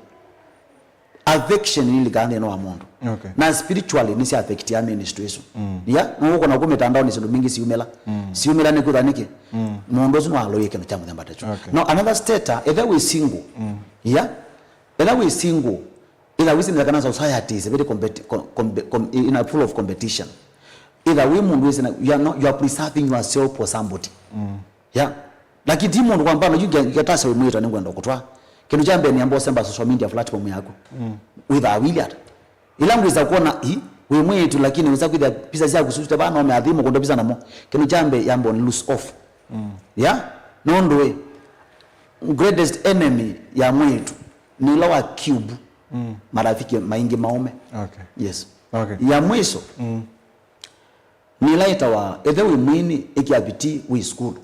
Affection ilikaa nthĩnĩ wa mũndũ. Okay. Na spiritually nĩ sya affect ya ministry isu. Yeah, no ũkona ku mitandao nĩ syĩndũ mbingĩ siumĩla. Siumĩla nĩ kwĩtha nĩkĩ? Mũndũ ũsu no aloie kĩndũ kya mũthemba ta kyu. Okay. No, another stater, ethĩwa wĩ single. Yeah? Ethĩwa wĩ single, ethĩwa wĩsĩ kana society is very competi- com- com- com- in a full of competition. Ethĩwa wĩ mũndũ wĩsĩ na, you are, not, you are preserving yourself for somebody. Yeah. Lakini ti mũndũ kwa mbano, yu nge- ngetasa wĩ mwĩĩtu nĩngwenda kũtwa. Kĩndũ kya mbee nĩamba ũsemba social media platform yaku. Wĩthaa wili ata? Ila ngwĩsa kuona, i, wĩ mwĩĩtu, lakini wĩsa kwĩthĩa pisa syaku sute vaa no meathimũ kũndũ pisa namo. Kĩndũ kya mbee yamba ũn lose off. Yeah? Nũndũ ĩ, greatest enemy ya mwĩĩtu nĩ ĩla wa cube marafiki maingĩ maũme. Okay. Yes. Okay. Ya mwisho, nĩ ĩla ĩtawa, ethĩwa wĩ mwini, ĩkĩa vitii wĩ sukulu.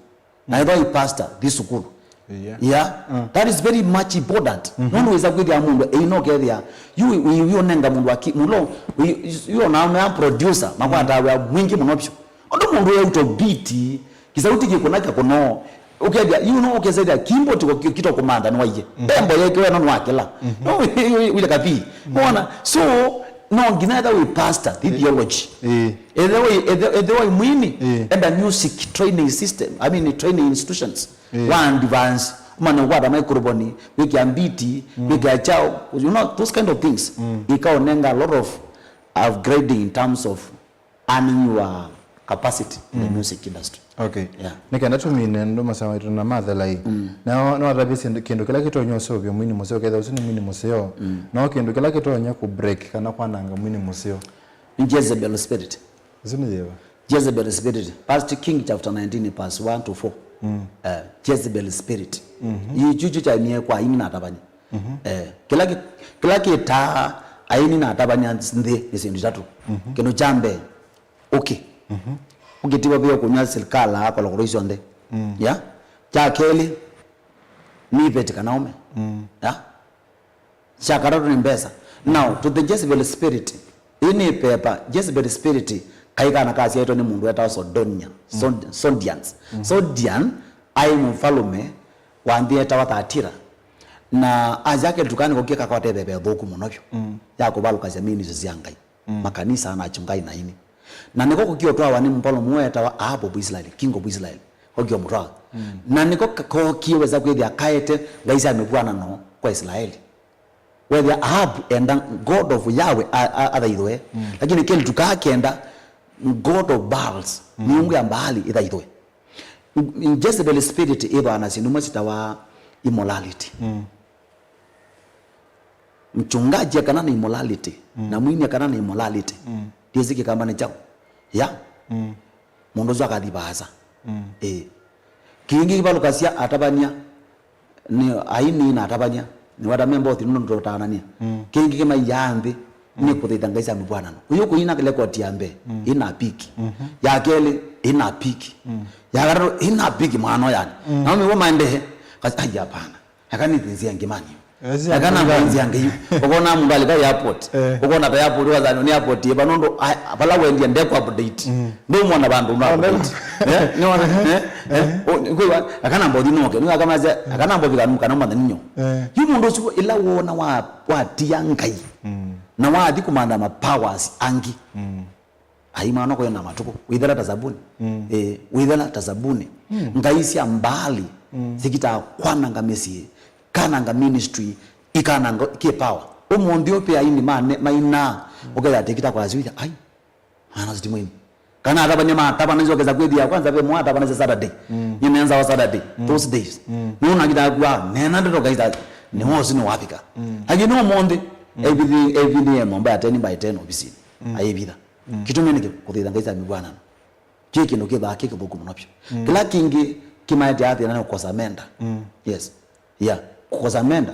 Na ethĩwa wĩ pastor, thi sukulu. Yeah. Yeah. That is very much important. Nũndũ wĩsa kwĩthĩa mũndũ, ĩina ũkethĩa, yu wĩ- wĩ- wĩ ũnenga mũndũ aki- mũndũ, wĩ- yu ona mea producer, makwataa wĩa mwingĩ mũno vyũ. Ũndũ mũndũ wĩ out of beat, kĩsauti kĩkũna kĩkũno. Ũkethĩa, you know, ũkethĩa keyboard kĩto kũmantha nĩwaiye. Tembo yeke wena nĩwakĩla. No, wĩ- wĩ- wĩle kathii. Mona? So, no nginya ethĩwa wĩ pastor, thi theology. Eh. Ethĩwa wĩ- ethĩ- ethĩwa wĩ mwini, enda music training system, I mean training institutions. Wa advance, ũmane ũkwata microphone, wĩkĩa beat, wĩkĩa chao, you know, those kind of things. Ikaũnenga a lot of upgrading in terms of earning your capacity in the music industry. Okay. Yeah. Nĩ kenda tũmine andũ masama maitũ na mathelai. Na no atavĩsye kĩndũ kĩla kĩtonya ũseũvya mwini mũseo, kethĩa ũsu nĩ mwini mũseo. No kĩndũ kĩla kĩtonya kũ break kana kwananga mwini mũseo. Nĩ Jezebel spirit. Ũsu nĩ yĩva? Jezebel spirit. First King chapter nineteen verse one to four. Eh, Jezebel spirit. Yu chuchu kyaimie kwa aini na atavany'a. Eh, kĩla kĩ- kĩla kĩtaa aini na atavany'a nthĩ nĩ syĩndũ itatũ. Kĩndũ kya mbee, ũkĩ. Ũkĩ tivo vĩo kũnyw'a silikala akolokolo isyonthe. Ya? Kya kelĩ, nĩ iveti kana ũme. Ya? Kya katatũ nĩ mbesa. Now, to the Jezebel spirit, ĩĩ nĩ pepa, Jezebel spirit, Aĩ kana kasyaĩtwe nĩ mũndũ wetawa Sodonia, Sod-, Sodians. Sodian aĩ mũvalume wa nthĩ yetawa Thatira. Na asya kelĩtu kaa nĩkokie kakwata ĩveva ĩthũku mũno vyũ ya kũvalũkasya ministry sya Ngai, makanisa na achungai na aini. Na nĩko kũkie ũtwawa nĩ mũvalume ũũ wetawa Ahabu of Israel, king of Israel. Kokie ũmũtwawa. Na nĩko ka-, kokie wesa kwĩthĩa kaete ngai sya mĩvw'anano kwa Israeli. Wethĩa Ahabu enda God of Yahweh a-, a-, athaithwe. Lakini kelĩtu kaa kenda God of Baals, miungu ya Baali ĩthaithwe. Jezebel spirit ĩthwaa na syĩndũ imwe syĩtawa immorality. Mchungaji akana na immorality, na mwini akana na immorality, ndiĩsĩ kĩkamba nĩ kyaũ. Ya. Mũndũ ũsu akathi vaasa. Ĩĩ. Kĩngĩ kĩvalũkasya atavany'a, nĩ aini na atavany'a, nĩwata me mbothi nũndũ tũtaanania. Kĩngĩ kĩmaiaa nthĩ nĩ kũthaitha ngai sya mĩvw'anano. Ũyũ kũina lekoti ya mbee, ĩna piki. Ya kelĩ, ĩna piki. Ya katatũ, ĩna piki mwana yani. Na mĩw'o maendehe, kasi, ai, hapana. Aka nĩ thĩnzĩa ngĩmani. Aka nambonzĩa ngĩ yu. Ũkona mũndũ alika airport. Ũkona ta airport, ũkazanwa nĩ airport ĩva nũndũ vala wendia ndekwa update. Ndũmwona vandũ no update. Eh, nĩwona, eh, eh, kwĩwa, aka nambothi noke. Nĩwa kamaze, aka nambothi kanu kana mwana ninyo. Yu mũndũ ũsu ĩla wona wa, watia Ngai. Na wathi kũmantha ma powers angĩ. Ai mwana kwĩ na matukũ, wĩthela ta sabuni. Eh, wĩthela ta sabuni. Ngai sya Mbaali sikitaa kwananga mĩsyĩ, kananga ministry, ikananga kĩ power. Ũmũnthĩ ũpĩ aini mane-, mainaa, ũkethĩa tikita kwa asyuya, ai, mwana sitimwini. Kana atavany'a matavana nĩsyo kesa kwĩthĩa, kwanza ve mwa atavana sya Saturday. Nye nenza wa Saturday, those days. Nũna ngitakuwa, nena ndeto kaita, nĩ wosu nĩ wafika. Lakini ũmũnthĩ, everything, everything ya momba ya ten by ten ofisini. Ayivitha. Kĩtumi nĩkĩ? Kũthaitha ngai sya mĩvw'anano. Kĩ kĩndũ kĩthaa kĩ kĩthũku mũno vyũ. Kĩla kĩngĩ kĩmaetea thĩna nĩ kũkosa menda. Yes. Yeah. Kũkosa menda.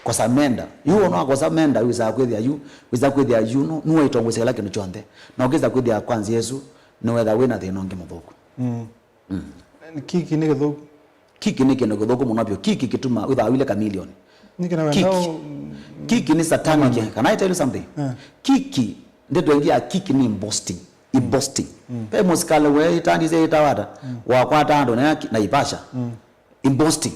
Kosa menda. Yu wona wakosa menda, wĩsaa kwĩthĩa yu, wĩsaa kwĩthĩa yu, nũ-, nũwaitongosya kĩla kĩndũ kyonthe. Na ũkĩsa kwĩthĩa kwa nzĩa ĩsu, nĩwetha wĩna thĩna ũngĩ mũthũku. Kiki nĩ kĩthũku. Kiki nĩ kĩndũ kĩthũku mũno vyũ. Kiki kĩtuma wĩthaa wile chameleon. Nĩkĩ na wenda Kiki. Kiki nĩ satanic. Can I tell you something? Kiki, ndeto ĩngĩ ya kiki nĩ boasting. I boasting. Ve mũsikalĩ we itandisye ĩtawata. Wakwata andũ na ki-, na ipasha. I boasting.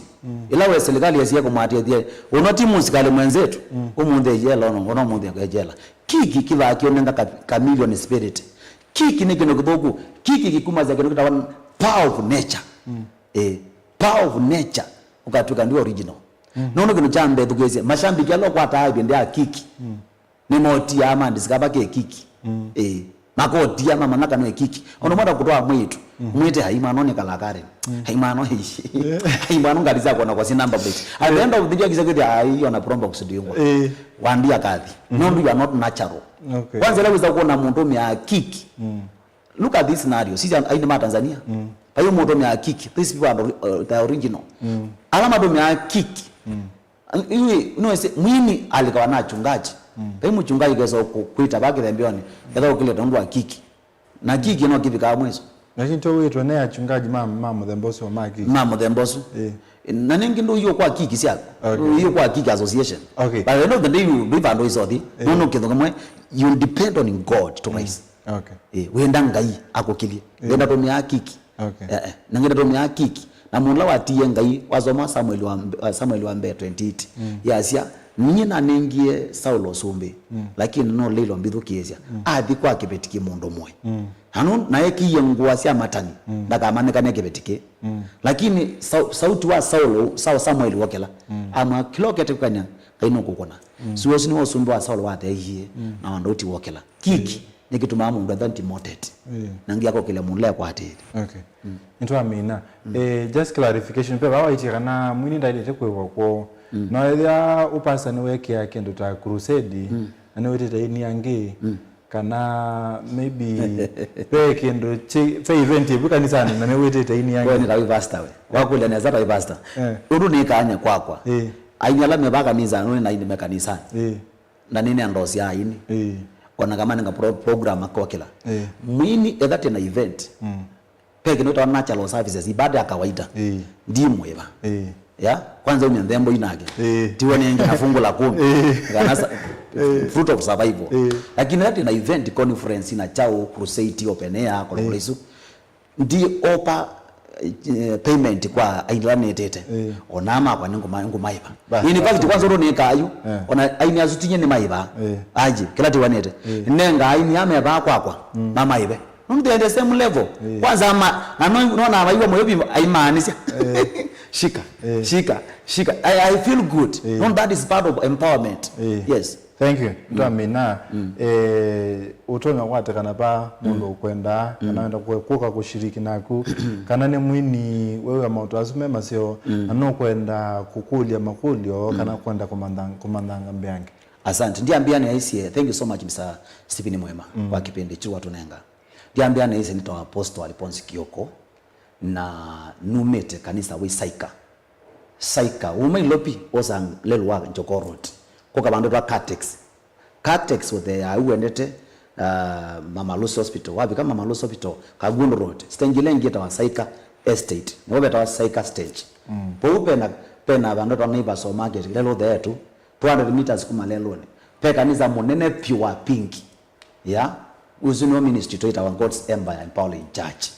Ĩla we serikali yasie kũmwatĩthya. Ũno ti mũsikalĩ mwenzetu. Ũmũnthĩ ejela, ũno, ũno ũmũnthĩ ejela. Kiki kĩthaa kĩonenga ka-, chameleon spirit. Kiki nĩ kĩndũ kĩthũku. Kiki kĩkumasya kĩndũ kĩtawa power of nature. Eh, power of nature, ũkatw'ĩka ndi original. Nũndũ kĩndũ kya mbee thukĩĩsye, mashambiki ala ũkwataa ĩvinda ya kiki, nĩmotiaa ma discover ke kiki. Eh, makotia mamanya kana e kiki. Ona mwenda kũtwaa mwĩĩtu, mwĩte hai mwana nĩ kalakare. Hai mwana ishi. Hai mwana ngari sya kuona kwa si number plate. At the end of the day, akisa kwĩthĩa ai ona probox ndiungwa. Wandia kathi. Nũndũ you are not natural. Okay. Kwanza ĩla wĩsa kuona mũndũ mea kiki. Look at this scenario. Sisi aini ma Tanzania. Vai mũndũ mea kiki. These people are ori-, uh, the original. Ala matũmĩaa kiki. Iwe, no ese, mwini alikawa na achungaji. Vai mchungaji kesa ku-, kwĩta va kĩthembeonĩ. Etha ũkĩleta ũndũ wa kiki. Na kiki no kĩvikaa mwiso. Lakini to wĩtwe ne achungaji ma, ma mũthemba ũsu ma kiki. Ma mũthemba ũsu. Eh. Na nĩngĩ ndũiyo kwa kiki syaku. Okay. Ndũiyo kwa kiki association. Okay. By the end of the day, you, ndũi vandũ isothi. Eh. Nũndũ kĩndũ kĩmwe, you depend on God to rise. Okay. Eh, wenda Ngai akũkĩlye. Eh. Wenda tũmĩa kiki. Okay. Eh, eh. Na ngenda tũmĩa kiki. Na mũndũ ũla watiie Ngai, wasoma Samuel wa mbe-, uh, Samuel wa mbee twenty-eight. Yasya, ninyie nanengie Saulo ũsumbĩ, lakini no Leilo mbithũkĩĩsya. Athi kwa kĩveti kĩ mũndũ mũĩ. Na nũ-, na ekĩie ngũa sya matani, ndakamanĩkane kĩveti kĩ. Lakini sau-, sauti wa Saulo, Sa-, Samuel wokela. Amwa, kĩla ũketĩkũkany'a, Ngai nũkũkũna. Su ũsu nĩwe ũsumbĩ wa Saulo watheeie, na wandũ ũti wokela. Kiki, nĩkĩtumaa mũndũ etha demoted. Na ngi akokĩlya mũndũ ũla ekwatĩĩte. Okay. Nĩtwamina. Eh, just clarification, pe vaa waitie kana mwini ndaĩlĩte kwĩw'a kwoo. No ethĩa ũpasa nĩwekĩa kĩndũ ta crusade, na nĩwĩtĩte aini angĩ, kana maybe ve kĩndũ kĩ-, ve event ĩvu kanisanĩ na nĩwĩtĩte aini angĩ. Wewe nĩ ta wĩ pastor we. Wakũlya nesa ta wĩ pastor. Eh. Ũndũ nĩ kanya kwakwa. Eh. Aini ala me va kanisa, nũnĩ na aini me kanisani. Eh. Na nĩnĩandosya aini. Eh. Ona kama nĩnga pro-, program akokĩla. Eh. Mwini etha tena event. Pe kĩndũ kĩtawa natural services, ibada ya kawaida. Ĩĩ. Ndimwĩva. Ĩĩ. Ya, kwanza umya nthembo inake. Eh. Tiwe nenge na fungu la kumi. Eh. Kana sa-, eh, fruit of survival. Eh. Lakini that na event, conference na chao, crusade, open air, kolokolo isu. Ndi opa, eh, payment kwa aini ala nĩtĩte. Eh. Ona makwa nĩ ngũma-, ngũmaiva. Bas, in fact, bas, kwanza ũndũ nĩkaa yu, eh, ona aini asu tinye nĩ maiva. Eh. Aji, kĩla tiwanĩte. Eh. Nenga aini ameva kwakwa, mm, mamaive. Nũndũ they're the same level. Eh. Kwanza ama, na no, no na maiwa moyo bi aimaanisha. Eh. Shika, eh, shika, shika. I, I feel good. Eh. No, that is part of empowerment. Eh. Yes. Thank you. Mm. Twamina, mm, eh, ũtonya kwatekana pa mũndũ, mm, ũkwenda, mm, kana wenda kũ-, kũka kũshiriki naku, kana nĩ mwini wewe maũndũ asu me maseo, mm, na nũkwenda kũkũlya makũlyo, mm, kana kwenda kũmanthang-, kũmanthanga mbeange. Asante. Ndiambia nĩaisye, thank you so much, Mister Stephen Mwema, mm, kwa kipindi kyu watũnenga. Ndiambia nĩaisye nĩtawa Apostle Alphonse Kioko, na numĩte kanisa wĩ Saika. Saika, uma Ilopi, osa lelu wa Njoko Road. Kũka vandũ twa Catex. Catex ũtheea au wendete, uh, Mama Lucy Hospital. Wavika Mama Lucy Hospital, Kagundo Road. Stage ĩla ĩngĩ ĩtawa Saika Estate. Nĩvo vetawa Saika Stage. Mm. Vau pena, pena vandũ twa Naivas Supermarket, lelu ũtheea tu, two hundred meters kuma lelũnĩ. Ve kanisa mũnene vyũ wa pink. Ya, ũsu nĩwo ministry twĩtawa God's Empire Empowering Church.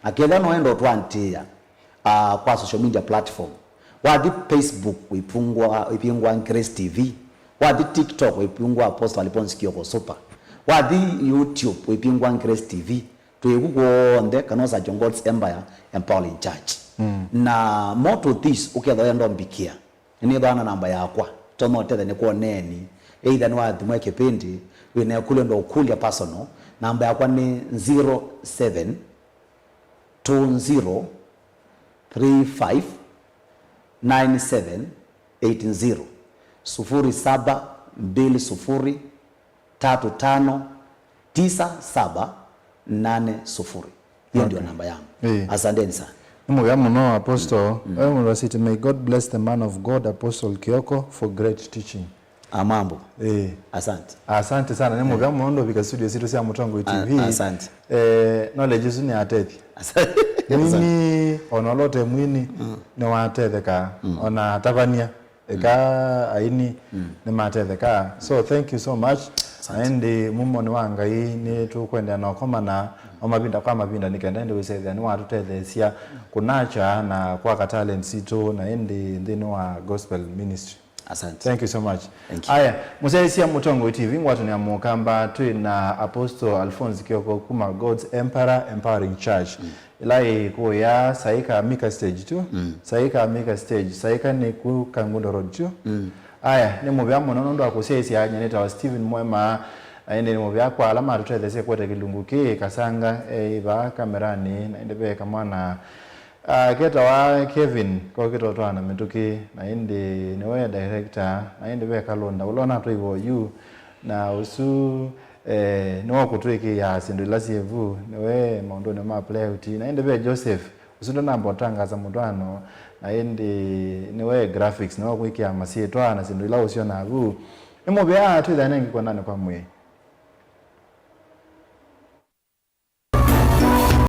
Na kethwa noenda ũtũanĩĩa, ah, kwa social media platform, wathi Facebook wĩvingũa, wĩvingũa Grace T V, wathi TikTok wĩvingũa Apostle Alphonse Kioko Super, wathi YouTube wĩvingũa Grace T V, twĩ ku kw'onthe, kana ũsearch God's Empire Empowering Church. Mm. Na more to this, ũkethwa wenda ũmbikĩa, nĩnĩthwa na namba yakwa, tonya ũtethya nĩkwoneeni, either nĩwathimwa kĩpindi, wĩna ĩkũlyo ndo ũkũlya personal, namba yakwa nĩ zero seven two zero three five nine seven eight zero, sufuri saba mbili sufuri tatu tano tisa saba nane sufuri. Hiyo ndio namba yangu. Eh. Asanteni sana. Nĩ mũvea mũno, Apostle. Mm. Wewe mũndũ wasiti, "May God bless the man of God, Apostle Kioko, for great teaching." Amambo. Eh. Asante. Asante sana. Nĩ mũvea mũno ndũvika studio sitũ sya Mũtongoi T V. A-, asante. Eh, knowledge isu nĩ atethya. Asante. Mwini, ona ũla ũte mwini, mm, nĩwatethekaa. Mm. Ona atavany'a. Eka aini nĩmatethekaa. So, thank you so much. Asante. Na ĩndĩ mumoni wa Ngai nĩtũkwendea na ũkomana o mavinda kwa mavinda nĩ kenda ĩndĩ wĩsethĩa nĩwatũtetheesya kũnakya na kwaka talent sitũ na ĩndĩ nthĩnĩ wa gospel ministry. Asante. Thank you so much. Thank you. Aya, mũsyaĩĩsya Mũtongoi T V ngwatanĩa mũkamba twĩ na Apostle Alphonse Kioko kuma God's Emperor Empowering Church. Mm. Ĩla ĩ kũya Saika Mika stage tu. Mm. Saika Mika stage. Saika nĩ ku Kangundo Road tu. Mm. Aya, nĩ mũvea mũno nũndũ wa kũsyaĩĩsya. Nyie nĩtawa Stephen Mwema. Na ĩndĩ nĩ mũvea kwa ala matũtetheesye kũete kĩlungu kĩĩ. Kasanga e vaa kameranĩ, na ĩndĩ ve kamwana, ah, ketawa Kevin, kokĩtwa twana mĩtũkĩ, na ĩndĩ nĩwe director, na ĩndĩ ve Kalonda, ũla ũnatwĩiwa yu, na ũsu Eh, nĩwe ũkũtwĩkĩĩaa syĩndũ ila syĩ vu, nĩwe maũndũnĩ ma playout. Na ĩndĩ ve Joseph, ũsu ndanamba ũtangaasa mũtwaano, na ĩndĩ nĩwe graphics, nĩwe ũkwĩkĩa masyĩtwa na syĩndũ ila ũsyonaa vu. Nĩ mũvea twĩthane ngĩkwendani kwa mwĩĩ.